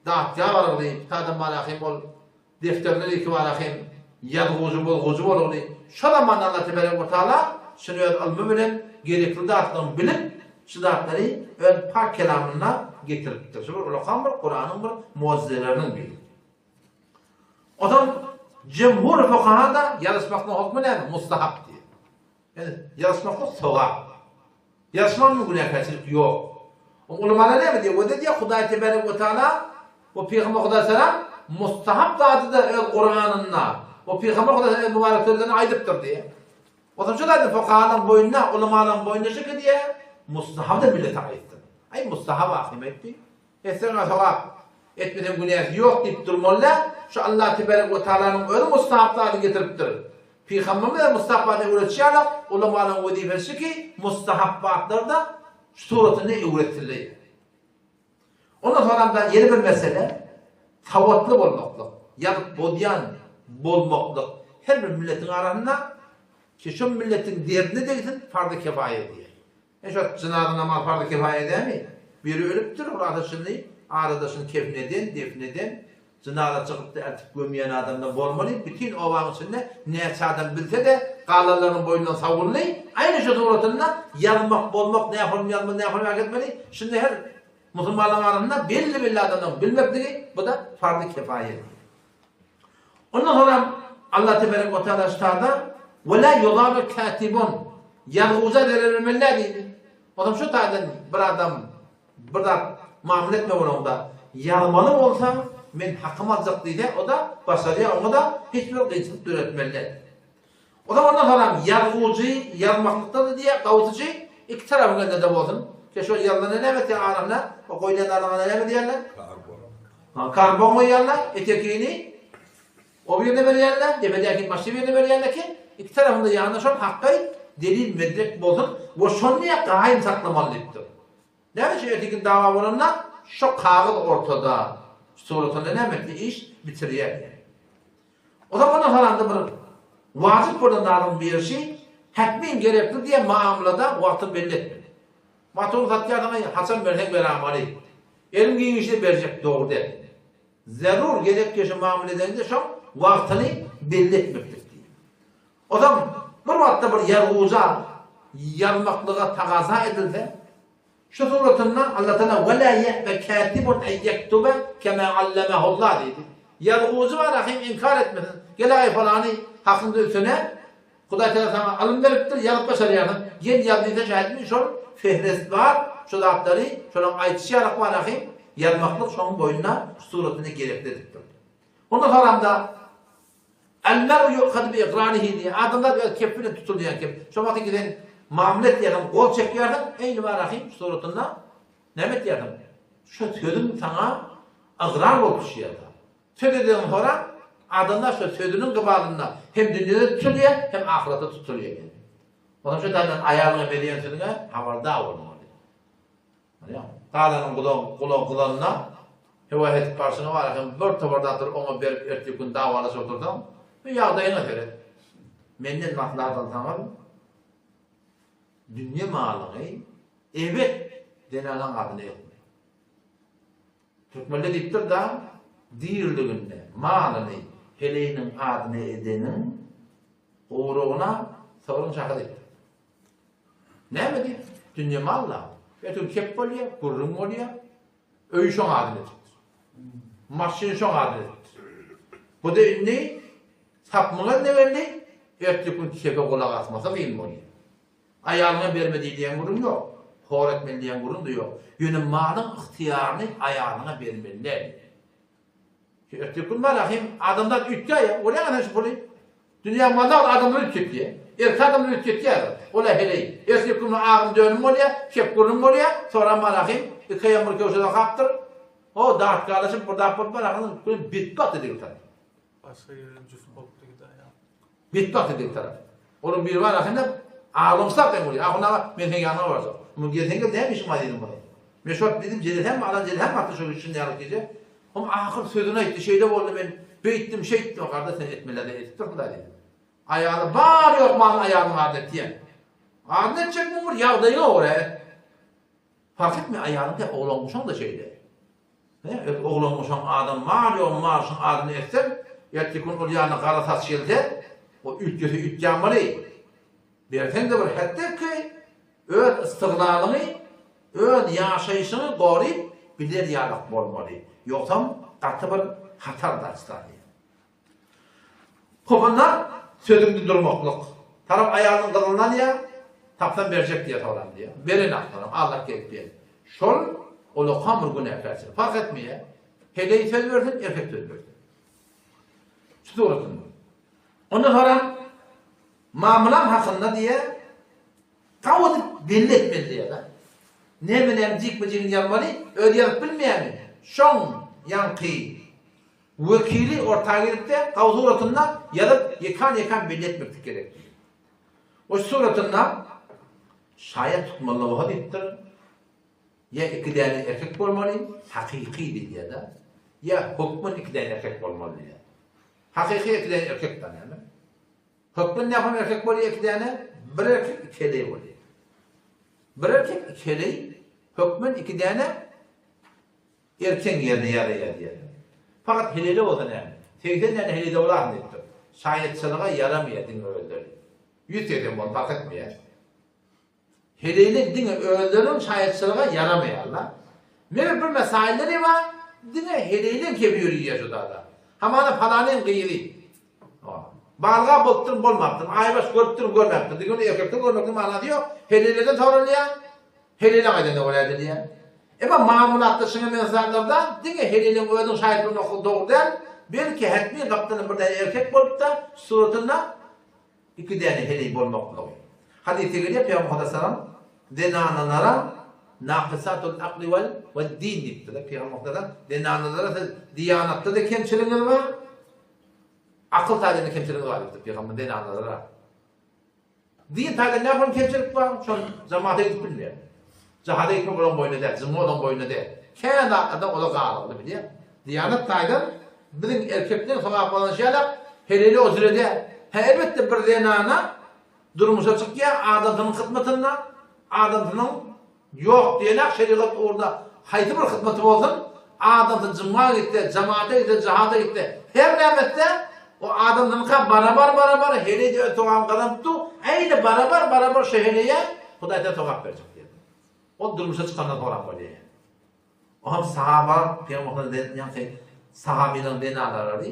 datga barygly, bir adam bar ahim ol defterler iki bar ahim, ýazgujy bozgujy bolugly, şo zamanda Allah tebarek we taala şuny öz ylmy bilen gerekli zatlaryny bilip, şu zatlary öz pak kelamynda getiripdir. Şu bir ulakan bir Kuranyň bir mujizeleriniň biri. Onsoň jemhur fukaha-da ýazyşmaklygyň hokmy näme? Mustahap diýýär. Ýagny ýazyşmaklyk sogap. Ýazyşmagyň günäkärçilik ýok. Ulamalar näme diýýär? Wede diýýär Hudaý tebarek we taala we Pygamber Hudaý salam mustahap zady-da öz Kuranynda we Pygamber Hudaý öz mübarek sözlerinde aýdypdyr diýýär. Onsoň şol aýdyp fukahalaryň boýnuna, ulamalaryň boýnuna şeýle diýýär, mustahaby-da millete aýtdy. Aý mustahap ahym aýtdy. Etseň-ä sogap, etmeseň günäsi ýok diýip durmaly däl. Şu Allah tebarek we taalanyň özi mustahap zady getiripdir. Pygamberimiz hem mustahap zady öwretişi ýaly, ulamalaryň wezipesi şu ki, mustahap zatlary-da şu suratynda öwretsinler. Ondan soňram-da ýene bir mesele, sowatly bolmaklyk, ýazyp bozýan bolmaklyk her bir milletiň arasynda ki şo milletiň derdine degsin farzy kefaýa diýýär. E şo jynaza namaz farzy kifaýa dämi? Biri ölüpdir, ol ata şuny aradaşyny kefn eden, defn eden, jynaza çykypdy eltip gömýän adamdan bolmaly, bütin obaň içinde näçe adam bilse-de, galanlarynyň boýnundan sawuldy, aýny şo suratynda ýazmak, bozmak, nähorm ýazmaly, nähorm hereket etmeli, şunda her musulmanlaryň arasynda belli-belli adamlaryň bilmekligi, bu-da farzy kifaýa. Ondan soňram Allah tebarek we taala ştada Ve la yudarru katibun ýazguja zerer bermeli däl diýdi. Onsoň şu taýdan bir adam bir zat mamla etme bolanda ýazmaly bolsa men hakymy aljak diýse o-da başarýar oňa-da hiç bir kynçylyk döretmeli däl. Onsoň ondan soňram ýazgujy ýazmaklykda-da diýýär gawusyjy iki tarapyň elinde-de bolsun. Ke şo ýazylanda näme etýär arasynda o goýlan zadyň näme diýýärler? Karbon. Karbon goýýarlar, etekini o birine berýärler, depedäkini başga birine berýärler ki, iki tarapynda ýanyna şol hakky delil medrek bolsun we şony gaýym saklamaly diýipdir. Näme üçin ertekin dawa bolanda şo kagyz ortada suratynda näme etdi iş bitirýär. O zaman ondan salanda bir wajyp bolan zadyň birisi hätmin gerekli diýen muamlada wagtyny belli etmeli. Motory satýarsyň, haçan berseň beramaly. Eliň giňişine berjek dogry däl. Zerur gerek ýeşe mamla edende şoň wagtyny belli etmeklik diýýär. Ozam bir wagtda bir ýazguja ýazmaklyga tagaza edilse, şu suratynda Allatagala Ve la ye'be katibun en yektube kema allemehullah diýdi. Ýazgujy bar hem inkar etmesin. Gel-aý falany hakyňda üstüne Hudaý Tagala saňa ylym beripdir, ýazyp başarýarsyň. Gel ýaz diýse şähitmi şol fehrest bar, şu zatlary şolaň aýdyşy ýalak bar ahym, ýazmaklyk şoň boýnuna şu suratynda gerekli edipdir. Ondan soramda El mer'u yu'khadu bi iqrarihi diýýär. Adamzat öz kepi bilen tutulýan kep. Şo wagty ki sen mamla etýärsiň, gol çekýärsiň, eýni bar ahym şu suratynda näme etýärsiň? Şu sözüň saňa ygrar bolup düşýär. Söz edeniň soran, adamlar şo sözüniň gybalynda hem dünýede tutulýar, hem ahyretde tutulýar diýdi. Onsoň şo taýdan aýalyňa berýän sözüňe habardar bolmaly. Bolýarmy? Galanyň gulagy gulagy gyzanda, höwes edip barşyňa bar hem bir topar zatlary oňa berip ertir gün dawalaşyp otursaň, bu ýagdaýyňa seret. Menden maslahat alsaňyz, dünýe malyňy ebet zenanaň adyna etme. Türkmenler diýipdir-da, Diriliginde malyny heleýiniň adyna edeniň gurugyna sygryň şahy diýipdir. Näme diýip? Dünýe mal-da. Ertir kep bolýar, gürrüň bolýar. Öýi şoň adyna edipdir. Maşyny şoň adyna edipdir. Bu-da indi sapmyň eline geldi, ertir gün kepe gulak asmasa kyn bolýar. Aýalyňa berme diýilýän gürrüň ýok. Hor etmeli diýen gürrüň-de ýok. Ýöne malyň ygtyýaryny aýalyňa bermeli däl. Şu erteki gün bar-a, hem adamzat üýtgäýýär. Görýäňmi sen şu puly? Dünýäň maly adamlar üýtgetýär. Erkek adamlar üýtgetýär. Ol-a heleý. Erteki gün agym dönüm bolýar, kep gürrüň bolýar. Soram bar-a hem, iki aýam bir köwşe dokapdyr. O, dartgalaşyp bir zat bolup bar-a, betbagt edilip tarap. Başga ýerden jüf bolupdy gidäýen. Betbagt edilip tarap. Onuň biri bar ahynda aglamsak deň bolýar. Ahun aga, men seň ýanyňa barjak. Muny gelseň gel, näme işiň bar diýdim muny. Men şo wagt diýdim, jelesäm alan jelesäm atdy şo şunda ýaly gije. Hom ahyr sözüni aýtdy, şeýle boldy men beýtdim, şeýtdim. Gardaş sen etmeli zady edip dursuň da diýdim. Aýaly bar ýok malyny aýalynyň adyna etýän. Adyna etjek muň bir ýagdaýyňa görä et. Parh etme aýalyň däl, oglan-guşaň-da şeýle. Hä, öz oglan-guşaň adam bar-ýogyň malyşyň adyny etseň, ertir gün ol ýanyna gara saç gelse, o üýtgese üýtgänmaly. Berseň-de bir hetdeki öz ystyglalyňy, öz ýaşaýşyňy goryp biler ýalak bolmaly. Ýogsam gaty bir hatar daçlany. Hopunda sözüňde durmaklyk. Tarap aýalynyň gyzyny alýar, tapsam berjek diýýär soram diýýär. Berenak soram, aldap gelip diýýär. Şol ulakam bir günäkärçilik. Parh etmeýär. Heleý söz bersin, erkek söz bersin. Şu suratynda. Ondan soram mamlaň hakynda diýýär, gawy edip belli etmeli diýýär-de. Näme-näme jikme-jigini ýazmaly, özi ýazyp bilmeýärmi? Şoň ýaňky Wekili orta girip-de, gaw suratynda ýazyp, ýekan-ýekan belli etmeklik gerek diýip. O suratynda şaýat tutmaly bolsa diýipdir, ýa iki däne erkek bolmaly, hakyky diýilýär-de, ýa hökman iki däne erkek bolmaly diýýär. Hakyky iki däne erkek da näme? Hökman nähili erkek bolýar iki däne? Bir erkek, iki heleý bolýar. Bir erkek, iki heleý, hökman iki däne Erkegiň ýerine ýaraýar diýýärler. Fakat heleýle bolsa näme? 80 däne heleýde bolaryn diýipdir. Şaýatçylyga ýaramaýar diňe özleri. 180 bolsun parh etmeýär. Heleýler diňe özleriniň şaýatçylyga ýaramaýarlar. Meger bir mesailleri bar, diňe heleýleň kebi ýörüýär şu zada. Hamana palanyň gyzy. Balga bolupdyr, bolmapdyr. Aýbaş görüpdir, görmäpdir. Diňe ony erkekden görmekde manasy ýok. Heleýlerden soralýar. Heleýleň aýdanyna görä edilýär. Emma mamulatda şuňa meňzeş zatlarda diňe heleýleň özüniň şaýat bolmaklygy dogry däl, belki hetmi gapdalynda bir däne erkek bolupda, suratynda iki däne heleý bolmaklygy. Hadysda gelýär, Pygamber Muhammet salam zenanalara nakysatul akli wal we din diýipdir. Pygamber Muhammet salam zenanalara siz diýanatda-da kemçiligiňiz bar, akyl taýdan-da kemçiligiňiz bar diýipdir Pygamber zenanalara. Din taýdan nähili kemçilik bar, şol jamaata gidip bilmeýär. Jahada gitmek olaň boýnuna däl, jyňňy olaň boýnuna däl. Kän zatlardan olar galygly bilýär. Diýanat taýdan biziň erkekleň sogap gazanşy ýalak, heleýler o jüre däl. Hä elbetde bir zenana durmuşa çykýar, adamsynyň hyzmatynda, adamsynyň ýok diýenak şerigat ugrunda. Haýsy bir hyzmaty bolsun, adamsy juma gitse, jamata gitse, jihada gitse, her näme etse, o adamsynyňka barabar-barabar heleý-de öz sogabyny gazanyp dur, äýne barabar-barabar şo heleýe Hudaý Tagala sogap berjek diýýär. Ol durmuşa çykandan soňrak bolýar ýa. Oňam sahaba, pygamberimiziň ýaňky sahabylaryň zenanalary,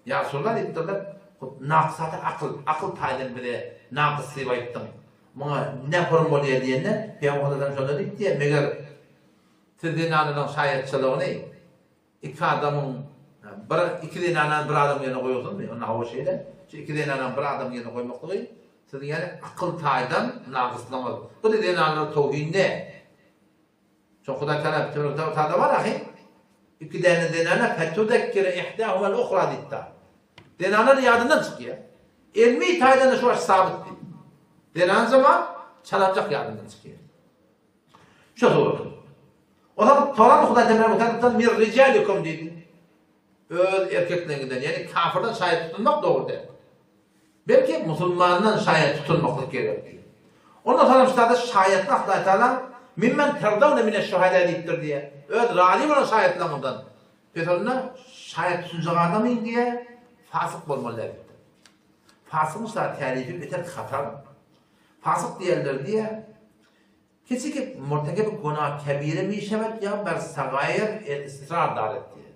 Ýa Resulallah diýipdirler, hut nakysaty akyl, akyl taýdan bize nakys diýip aýtdyň. Muňa ne hurm bolýar diýende, Pygamber sallallahu şonda diýipdir, meger siz zenanalaryň şaýatçylygyny iki adamyň bir iki zenanany bir adamyň ýerine goýarsyňyzmy? Onda hawa şeýle. Şu iki zenanany bir adamyň ýerine goýmaklygy siziň ýaly akyl taýdan nakyslygyňyz. Bu-da zenanlara towhin däl. Şo Hudaý Tagala bütin Kuranda bar ahy. Iki däne zenana fetuzekkire ihdahumel uhra diýipdir. Zenanar ýadyndan çykýar. Elmi taýdan da şu baş sabyt diýip. Zenan zaman çalamjak ýadyndan çykýar. Şu surat. Olam soran Hudaý Tagala Kuranda mir rijalikum diýdi. Öz erkekleriňizden, ýagny kafirden şaýat tutunmak dogry däl. Belki musulmandan şaýat tutulmaklyk gerek diýip. Ondan soňam ştada şaýatlar Hudaý Tagala mimmen terdawne mineş-şuhada diýipdir diýýär. Öz razy bolan şaýatlaryňyzdan. Pes onda şaýat tutunjak adamyň diýýär, fasyk bolmaly däl diýipdir. Fasygyň ştada tärifi beter hatar. Fasyk diýenleri diýýär, Kesi ki murtekeb günah kebire mişewed ýa ber sagaýyr israr daret diýýär.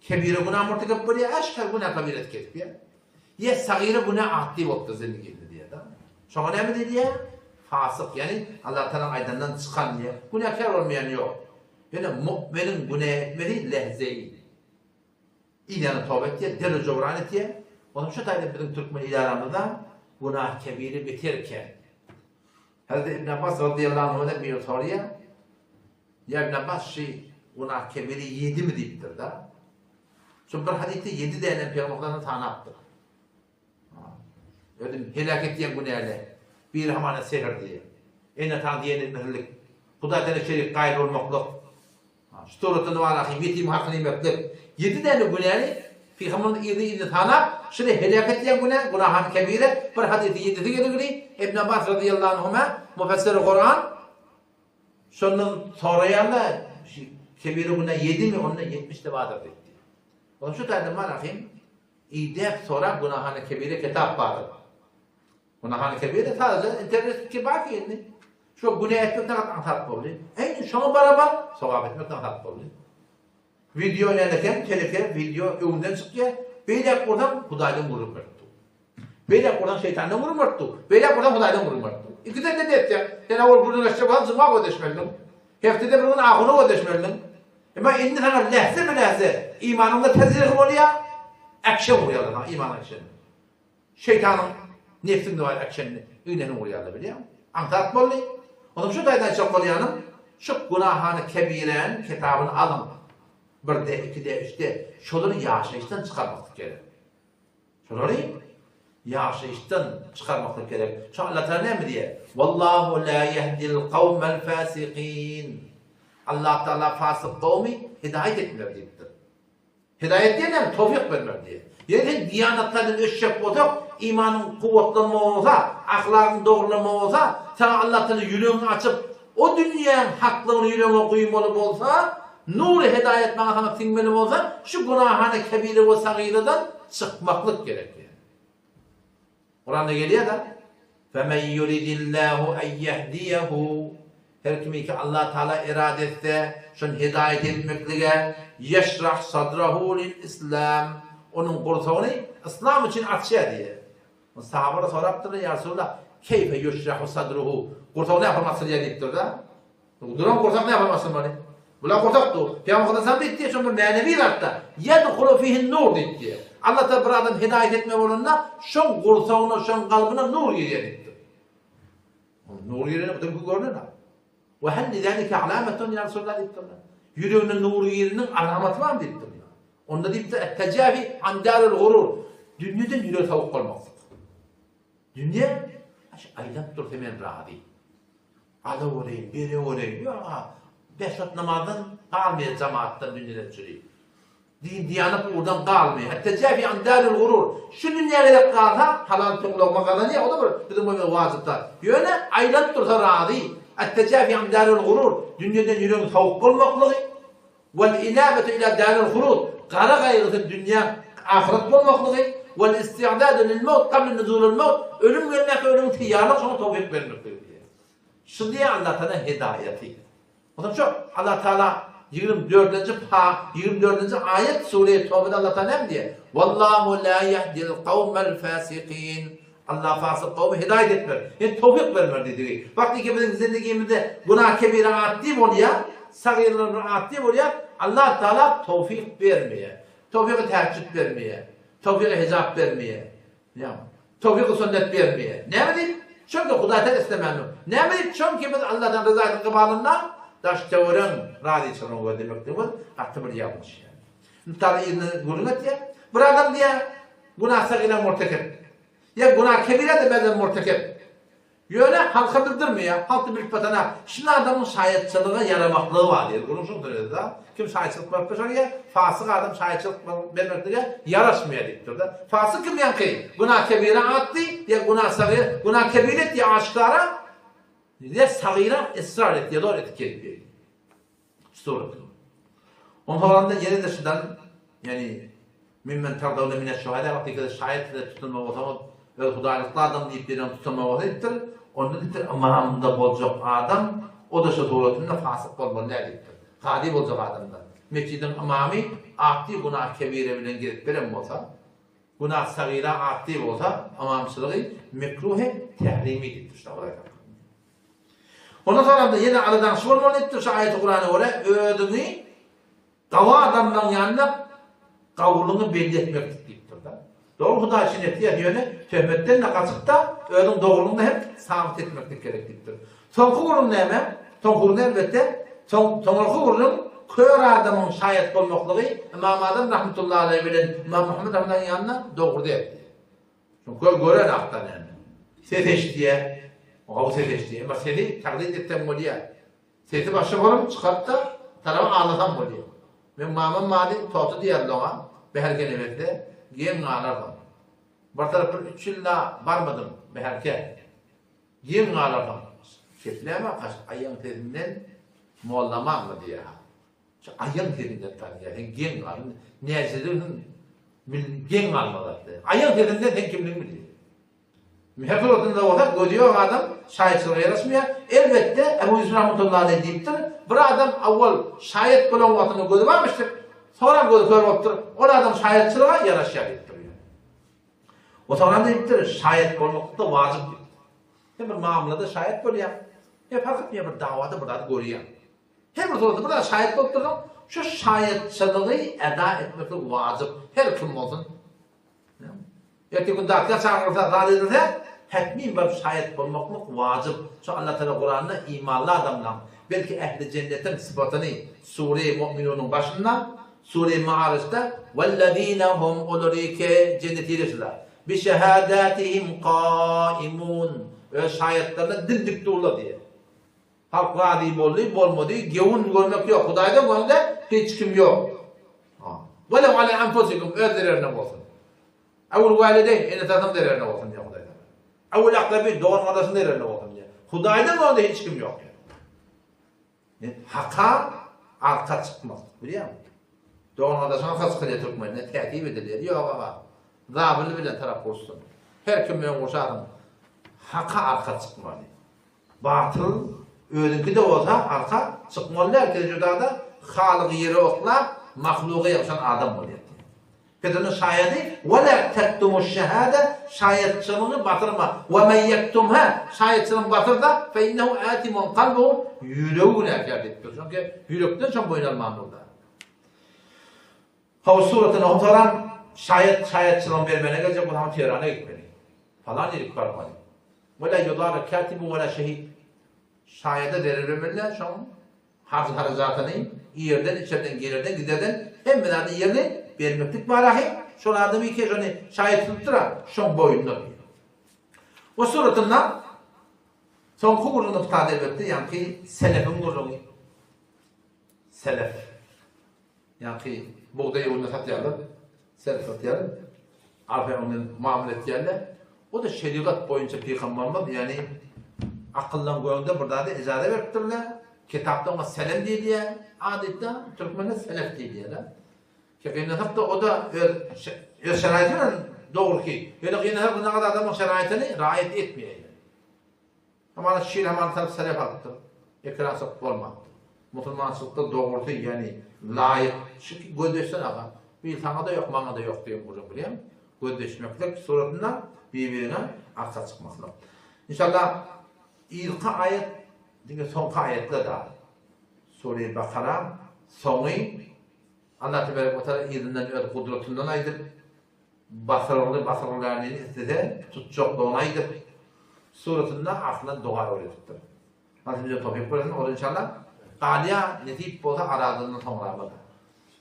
Kebire günä murtekep bolýar, äşgär günä kabiresi kesip ýa. Ýa sagyra günä atdy bolupdyr zindiginde diýýär-de. Şoňa näme diýilýär? Fasyk, ýagny Allah Tagalaň aýdanyndan çykan diýýär. Günäkär bolmaýan ýok. Ýöne mu'miniň günä etmesi lehzeýi. Ýa toba etýär, derrew jobran etýär. Onuň şu taýda biziň türkmen il aramyzda günah kebire beter kän. Hazreti Ibn Abbas radiyallahu anhudan biri soraýar, Ýa Ibn Abbas şy günah kebire ýedimi diýipdir-de. Şu bir hadysda ýedi däne pygamberden sanapdyr. Özüm heläk etýän günäler. Biri hamana sehr diýýär. Ene-ata diýen etmezlik. Hudaý Tagala şerik gaýyl bolmaklyk. Şu suratda bar ahym ýetim hakyny iýmeklik. Ýedi däne günäni Pygamberimiz yzly-yzyna sanap, şuny heläk etýän günä, günahany kebire, bir hadysda ýedisi geligini Ibn Abbas razyýallahu anhuma, mufassiri Kuran, şondan soraýarlar, şu kebire günä ýedimi, onda 70-de bardyr diýipdi. Onda şu taýdan bar ahym, idäp sorap günahany kebire kitap bardyr. Günahany kebire sadece internetki bar ki indi. Şu günä etmek ne kadar aňsat boldy. Eýni şoňa barabar sogap etmek ne aňsat boldy. Video nädeken teleke video öňünden çykýar. Beýläk bolsaň Hudaýdan gürrüň berip dur. Beýläk bolsaň şeýtandan gürrüň berip dur. Beýläk bolsaň Hudaýdan gürrüň berip dur. Ikiden de etýär. Sen owal gürrüň etjek bolsaň juma gözleşmelidiň. Hepdede bir gün ahuna gözleşmelidiň. Emma indi saňa lähze be lähze imanyňda tezrihi bolýar. Äkşen urýarlar saňa iman äkşeni. Şeýtanyň nebsiň bar äkşenini igneni urýarlar bilýäňmi? Aňsat boldy. Onuň şu taýdan aýtjak bolýanym, şu günahany kebiräniň kitabyny alyň. Birde, ikide, üçde şolary ýaşaýyşdan çykarmaklyk gerek. Şolary ýaşaýyşdan çykarmaklyk gerek. Şo Allatagala näme diýýär? Wallahu la ýehdil kawmel fasikin. Allatagala fasyk kowmy hidaýat etmez diýipdir. Hidaýat diýen näme? Towfyk bermek diýen. Ýöne sen diýanatlardan ösjek bolsaň, imanyň kuwwatlanmagy bolsa, ahlagyň dogrulanmagy bolsa, saňa Allah Taala ýüregiňi açyp, o dünýäň haklygyny ýüregiňe guýmaly bolsa, nury hidaýat maňa saňa siňmeli bolsa, şu günahana kebire we sagyradan çykmaklyk gerek diýen. Kuranda gelýär-de, Femen yuridillahu en yehdiyehu Her kimi ki Allah Taala erade etse, şony hidaýat etmeklige, yeşrah sadrahu lil islam Onuň gursagyny yslam üçin açýar diýýär. Sahabalar sorapdyrlar, Ýa Resulallah, keýfe ýeşrahu sadruhu? Gursagy nähili açylýar diýipdir-de. Duran gursak näme açylmaly? Bular gursak dur. Pygamber sallallahu aleyhi diýdi, şol bir mänewi zatda. Ýedhulu fihin nur diýdi. Allah Taala bir adam hidaýat etme bolanda, şoň gursagyna, şoň kalbyna nur girýär diýdi. Nur gireni bu da görünen. We hal lizalika alamatun ya Resulallah diýipdirler. Ýüregine nur gireniň alamaty barmy diýipdirler. Onda diýipdir, et-tejafi an darul gurur. Dünýeden ýüregi sowuk bolmaklyk. Dünýe aýlanyp dursa men razy. Alawereýin, berewereýin. Ýok-a, bäş wagt namazdan galmaýar jemagatdan dünýeden çüri. Din, diýanat ugurdan galmaýar. Hatda jäfi an daril gurur. Şu dünýä gerek galsa, halal töň logma gazanýar, o-da bir biziň boýnumyza wajyp zat. Ýöne aýlanyp dursa razy. Et-tejafi an daril gurur, dünýeden ýüregiň sowuk bolmaklygy, Wal-inabetu ila daril hulud, gara gaýgysy dünýä, ahyret bolmaklygy, wal-isti'dadu lil-mewt gable nuzulil mewt, ölüm gelmäkä ölümiň taýýarlyk şoňa towfyk bermekligi diýýär. Şu diýýär Allah Taala hidaýaty. Onsoň şu Allah Taala 24-nji pa 24-nji aýat sure Tobada Allah Taala näme diýýär? Wallahu la yahdil kawmel fasikin. Allah fasyk kowmy hidaýat etmez. Ýani towfyk bermer diýdigi. Wagtyky biziň zindigimizde günah kebire atdy bolýar, sagyrlar bir atdy bolýar, Allah Taala towfyk bermeýär. Towfygy tähejjüt bermeýär. Towfygy hijap bermeýär. Ýa towfygy sünnet bermeýär. Näme diýip? Çünki Hudaý Taala islemändir. Näme diýip? Çünki biz Allahdan ryzaýatyň gybalynda daş-töweregiň razyçylygyny gözlemekligimiz gaty bir ýalňyş ýani. Mysal yzyna gürrüň etýär. Bir adam diýýär, günah sagyra murtekep. Ýa günah kebire-de bäzem murtekep. Ýöne halka bildirmeýär, halk-da bilip batana. Şunda adamyň şaýatçylyga ýaramaklygy bar diýýär. Gürrüň şuň sözde. Kim şaýatçylyk berip başarýar, fasyk adam şaýatçylyk bermeklige ýaraşmaýar diýipdir-de. Fasyk kim ýaňky? Günah kebire atdy, ýa günah sagyra, günah kebire etdi aşgara, ýa sagyra ysrar etdi, ýa zor edip gelip berdi. Surat. Onsoňam-da ýene-de şudan, ýagny Mimmen tardawne mineş-şuhada wagty ikide şaýat size tutulma bolsaňyz, öz hudaýlykly adam diýip ýören tutulma bolsa diýipdir, onda diýipdir, ymamda boljak adam, o-da şu suratynda fasyk bolmaly däl diýipdir. Kazy boljak adamda. Metjidiň ymamy atdy günah kebire bilen gezip beren bolsa, günah sagyra atdy bolsa, ymamçylygy mekruh-e tährimi diýipdir. Şuny Hudaý saklasyn. Ondan soňram-da ýene aladaň şu bolmaly diýipdir şu aýaty Kurana görä özüňi gawy adamlaň ýanynda gawulyňy belli etmeklik diýipdir-de. Dogry Hudaý üçin etýär ýöne töhmetden-de gaçyp-da özüň dogrulygyňy hem sabyt etmeklik gerek diýipdir. Soňky gürrüň näme? Soňky gürrüň elbetde soň soňraky gürrüň kör adamyň şaýat bolmaklygy Ymam Azam rahmetullahi aleýh bilen Ymam Muhammet rahmetullahi ýanynda dogry däl diýýär. Çünki gören akdan indi. Ses eşidýär. Gowy ses eşidýär. Emma sesi taklid etseň bolýar. Sesi başga bolup çykaryp-da, taraba aglasam bolýar. Meň mamam bardy, Toty diýerdi oňa, Bäherke nebesde, geň galarsyň. Bir tarap bir üç ýyl-da barmadym Bäherke. Geň galarsyň. Sesi näme, kaş aýaň sesinden mollamaňmy diýýär. Şu aýaň sesinden tanýar. Sen geň galyn. Näjiligin bil geň galma zatda. Aýaň sesinden sen kimligini bilýär. Her suratynda bolsa gözi ýok adam şaýatçylyga ýaraşmaýar. Elbetde Ebu Ýusuf rahmetullahi aleýh diýipdir, bir adam awwal şaýat bolan wagtynda gözi barmyşdyr, soňram gözi kör bolupdyr. Ol adam şaýatçylyga ýaraşýar diýipdir. O soňram diýipdir, şaýat bolmaklyk-da wajyp diýipdir. Sen bir mamlada şaýat bolýaň, ýa fark etmeýär bir dawada bir zady görýäň. Her bir suratda bir zat şaýat bolup dursaň, şu şaýatçylygy eda etmeklik wajyp, her kim bolsun. Ertir gün datga çagyrylsa, zat edilse, hetmin baryp şaýat bolmaklyk wajyp. Şu Allah Tagala Kuranda imanly adamlaň, belki ähli jennetiň sypatyny Sure-i Mu'minunyň başynda, Sure-i Ma'arijde, Wellezine hum olary ki jennete girişdiler. Bi şehadatihim kaimun. Öz şaýatlaryna dim-dik durlar diýýär. Halk razy boldy, bolmady, gewün görmek ýok. Hudaýdan öňde hiç kim ýok. Welew ala anfusikum, öz zererine bolsun. Awul walideýn, ene-atasynyň zererine bolsun diýýär Hudaý Tagala. Awul akrabin, dogan-gardaşyň zererine bolsun diýýär. Hudaýdan öňde hiç kim ýok diýýär. Haka arka çykmak, bilýäňmi? Dogan-gardaşyň arka çykylýar türkmende, täsip edilýär. Ýok aga, zabyl bilen tarap ursun. Her kim bilen urşarsyň, haka arka çykmaly. Batyl özüňki-de bolsa arka çykmaly däl tejribada Halygy ýere oklap mahluga ýapyşan adam bolýar diýýär. Pedriniň şaýady Ve la tektumu şehade şaýatçylygyňy batyrma ve men ýektumha şaýatçylygyny batyrsa fe innehu atimun kalbuhu ýüregi günäkär diýipdir. Çünki ýürekden şoň boýun alman durda. Hawa suratyny otaran şaýat şaýatçylygyny bermäne geljek bolsaň Tehrana gitmeli. Falan ýerik barmaly. Ve la yudara katibu ve la şehid. Şaýada zerer bermeli däl şoň harj harajatyny ýerden içerden gelerden giderden hemme zady ýerine bermeklik bar ahy şol adamy ki şony şaýat tutup duran şoň boýnuna diýýär. O suratynda soňky gürrüňi nygtady elbetde ýaňky selefiň gürrüňi. Selef. Ýaňky bugdaý öňünde satýarlar, selef satýarlar. Arpa öňünden mamla etýärler. O-da şerigat boýunça pygamberimiz, ýagny. Akyldan göwnde bir zada ijaza beripdirler. Kitapda oňa selem diýilýär. Adatda türkmende selef diýilýär. Ki gynasak-da o-da öz öz şeraýty bilen dogry ki, ýöne gynasak bunaga adamyň şeraýtyny raýat etmeýär. Hamala şir hamala tarap selef alypdyr. Ekrasok bolmapdyr. Musulmançylykda dogrusy ýagny laýyk şu ki gözleşsen aga bu saňa-da ýok maňa-da ýok diýen gürrüň bilýäňmi? Gözleşmeklik suratynda bir-biriňe arka çykmaklyk. Inşallah yzky aýat diňe soňky aýatlar-da. Sure Bakara soňy Allah tebarek we taala yzyndan öz gudratyndan aýdyp Basyrgyly basyrgylaryny islese tutjaklygyny aýdyp, suratynda aslynda doga öwredipdir. Allah bize towfyk bersin, ol inşallah galýar, nesip bolsa arazandan soňraga-da.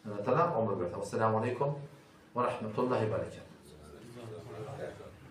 Allah taala ömür bersin. Wessalamu aleýkum we rahmetullahi we berekatuh.